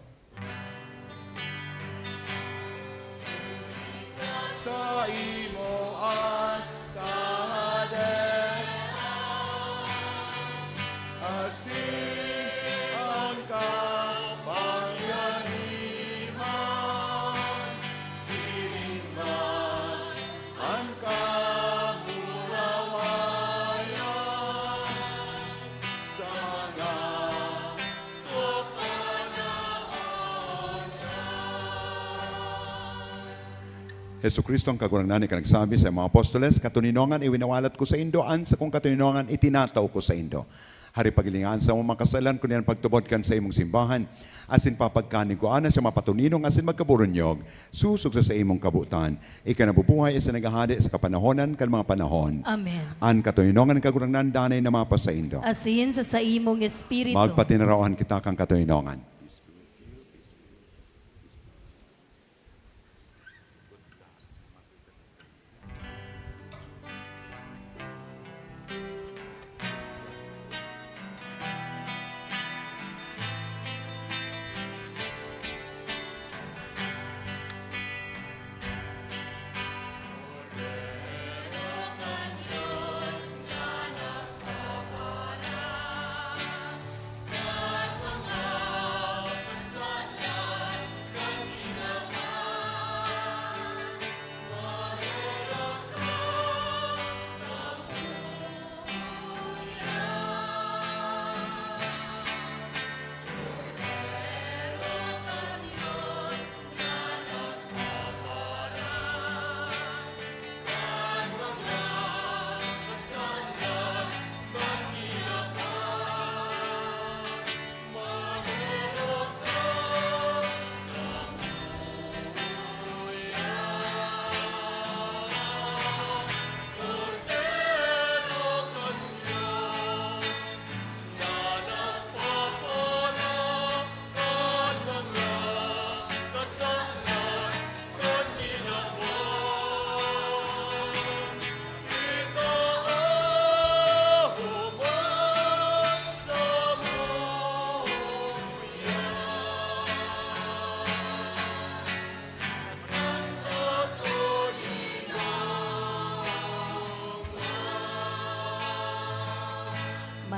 Saimo an kahadean, asin an kapangyarihan, siring man an kamurawayan sa mga Jesu-Cristo an Kagurangnan, ika nagsabi sa mga apostoles, "Katoninongan iwinawalat ko saindo, an sakong katoninongan itinatao ko saindo." Hare, paghilinga an samong mga kasalan, kundi an pagtubod kan saimong simbahan, asin papagkanigwaan na siya mapatoninong asin magkaburunyog, sosog sa saimong kabotan. Ika nabubuhay asin naghahade sa kapanahonan kan mga panahon. Amen. An katoninongan kan Kagurangnan danay na mapasaindo. Asin sa saimong espiritu. Magpatinarawan kita kan katoninongan.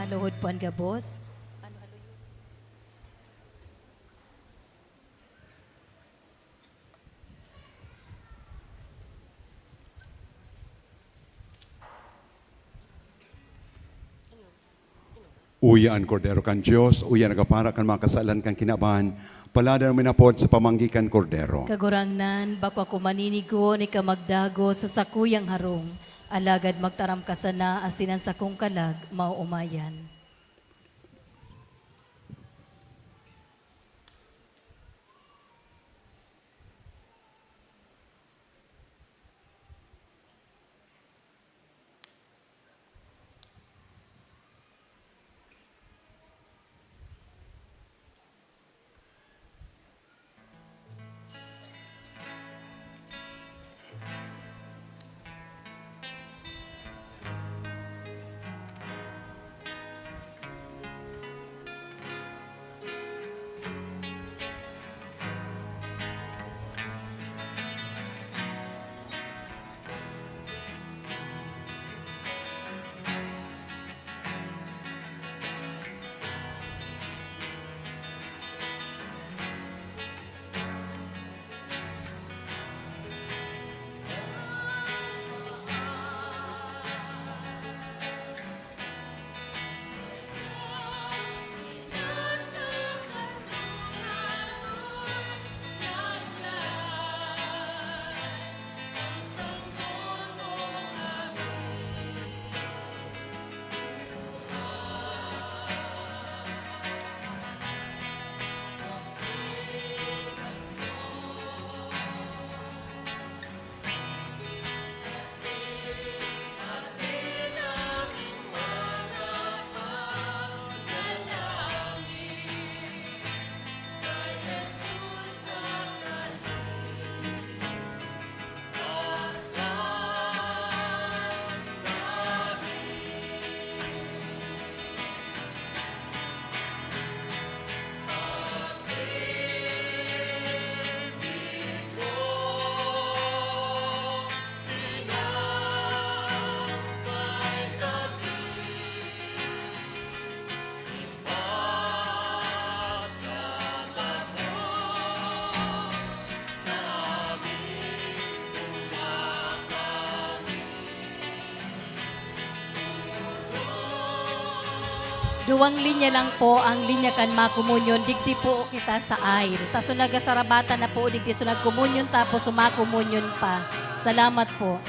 Luhod po an gabos. Uya an Kordero kan Dios, uya nagapara kan mga kasalan kan kinaban. Paladan mo inapod sa pamanggi kan Kordero. Kagurangnan, bako ako maninigo ni ka magdagos sa sakuyang harong, alagad magtaram ka sana asin an sakong kalag maoomayan. Duwang linya lang po ang linya kan makomunyon. Digdi po kita sa aisle. Ta so nagasarabatan na po digdi, so nagkomunyon tapos sumakomunyon pa. Salamat po.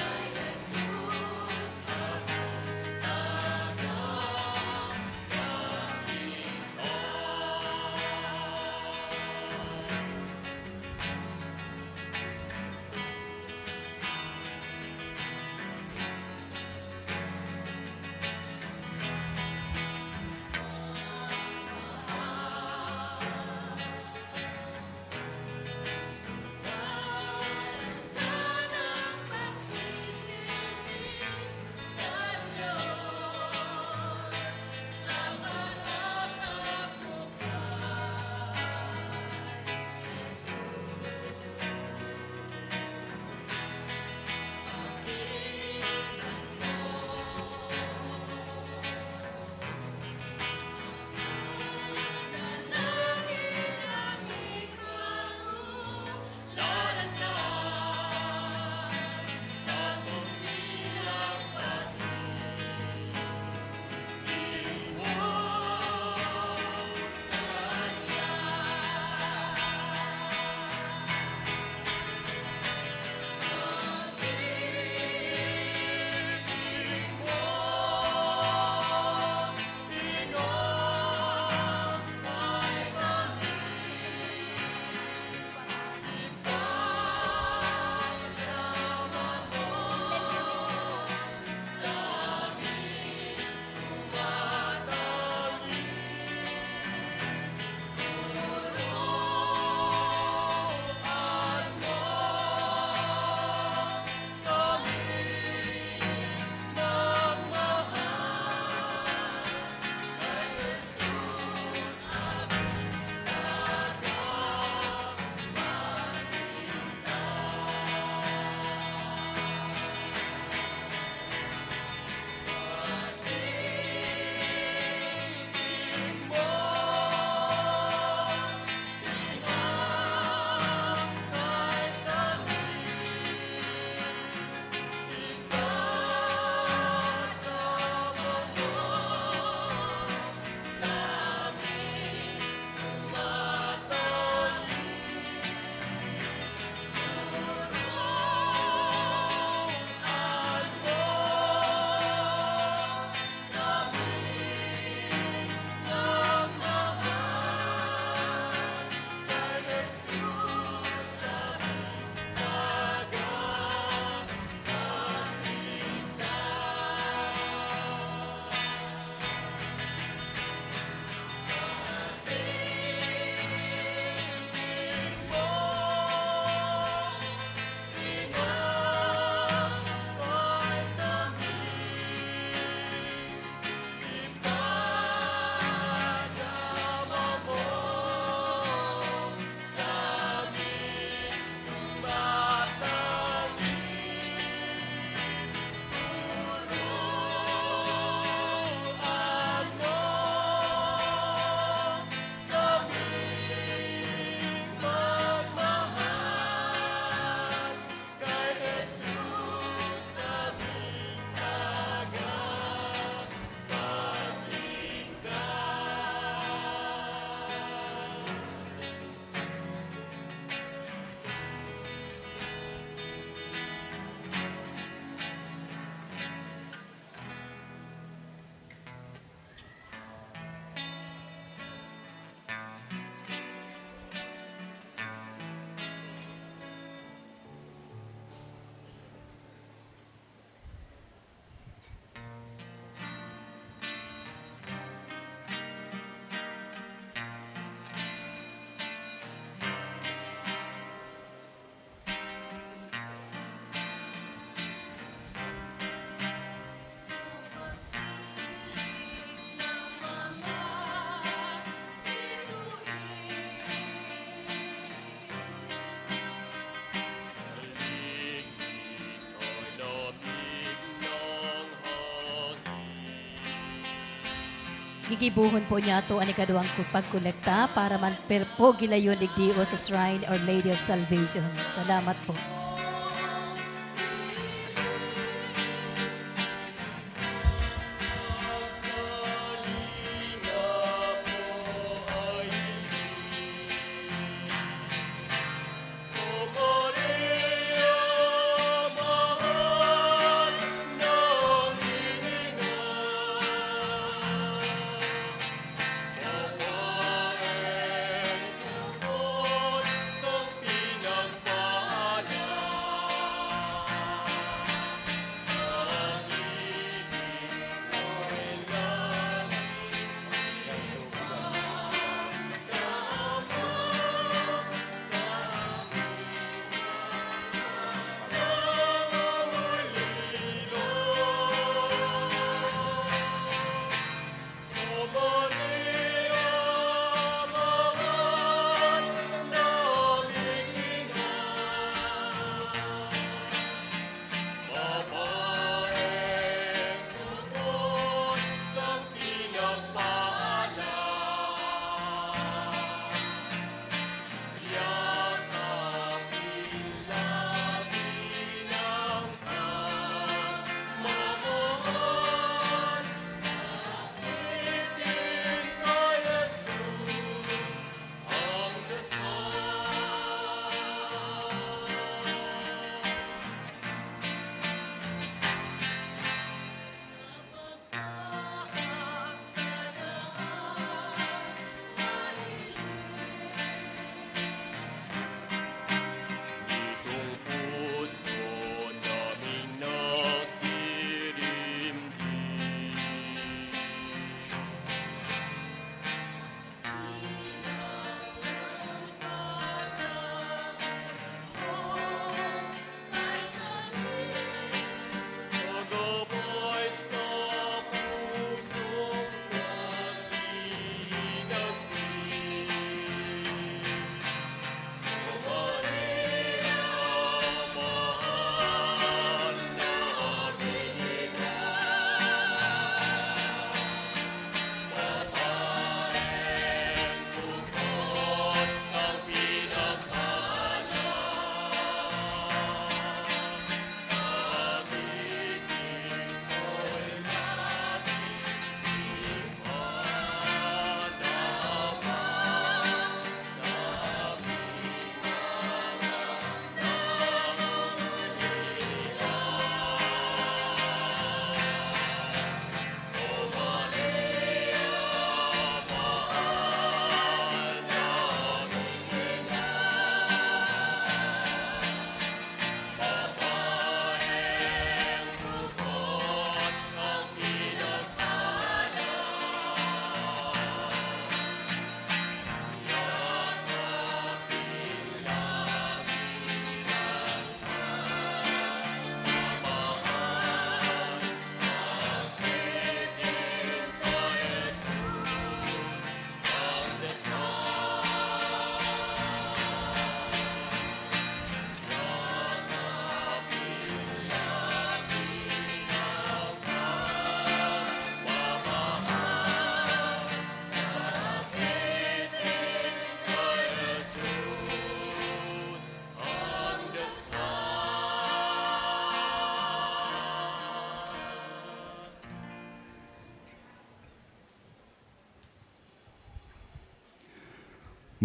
Gigibohon po niyato an ikaduwang ku-, pagkolekta para man perpo gilayon digdi o sa Shrine Our Lady of Salvation. Salamat po.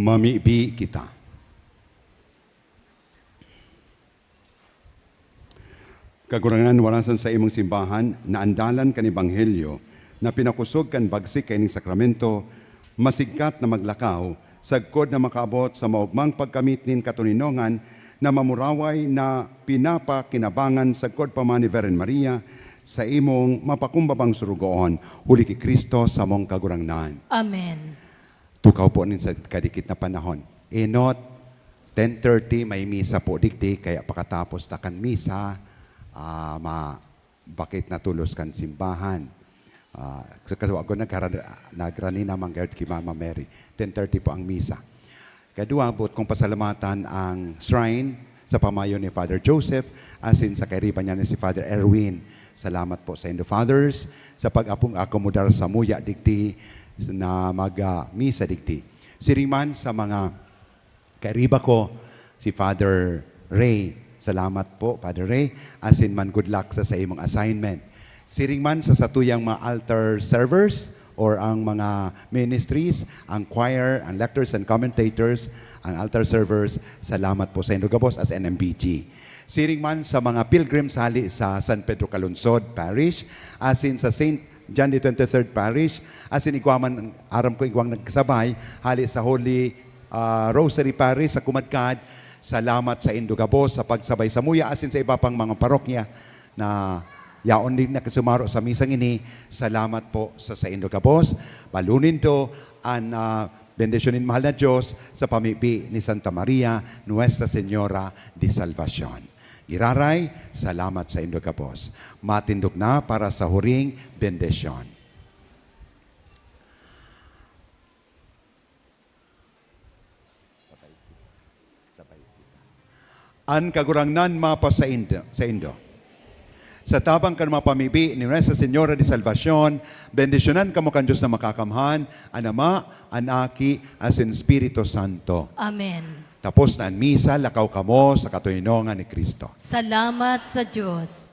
Mamibi kita. Kagurangnan, warasan sa imong simbahan na an dalan kan ebanghelyo na pinakosog kan bagsik kaining sakramento, masigkat na maglakaw, sagkod na makaabot sa maogmang pagkamit nin katoninongan na mamuraway na pinapakinabangan sagkod pa man ni Virgin Maria sa imong mapakumbabang sorogoon, huli ki Cristo samong Kagurangnan. Amen. Tukaw po nin sa kadikit na panahon. Enot, ten thirty, may misa po digdi, kaya pakatapos ta kan misa, ah, ma-, bakit na tolos kan simbahan. Ah, sa kasawa ko, naghara-, nagrani naman gayod ki Mama Mary. Ten thirty po ang misa. Kadua, boot kong pasalamatan ang shrine, sa pamayo ni Father Joseph, asin sa kairiba niya ni si Father Erwin. Salamat po sa indo, Fathers, sa pag-apong akomodar sa muya digdi na mag, ah, misa digdi. Siring man sa mga kairiba ko, si Father Ray. Salamat po, Father Ray. Asin man, good luck sa, sa imong assignment. Siring man sa satuyang mga altar servers or ang mga ministries, ang choir, ang lectors and commentators, ang altar servers, salamat po sa indo gabos as N M B G. Siring man sa mga pilgrims hali sa San Pedro Calungsod Parish, asin sa Saint John the twenty-third Parish, asin igwa man, aram ko igwang nagsabay, hali sa Holy, ah, Rosary Parish sa Kumadkad, salamat sa indo gabos sa pagsabay samuya asin sa iba pang mga parokya na yaon din nakasumaro sa misang ini. Salamat po sa saindo gabos. Balunin to an, ah, bendisyon nin mahal na Dios sa pamibi ni Santa Maria, Nuestra Señora de Salvacion. Giraray, salamat saindo gabos. Matindog na para sa huring bendisyon. An Kagurangnan mapasaindo, saindo. Sa tabang kan mga pamibi ni Nuestra Señora de Salvacion, bendisyonan kamo kan Dios na Makakamhan, an Ama, an Aki, asin Espiritu Santo. Amen. Tapos na an misa, lakaw kamo sa katoninongan ni Cristo. Salamat sa Dios.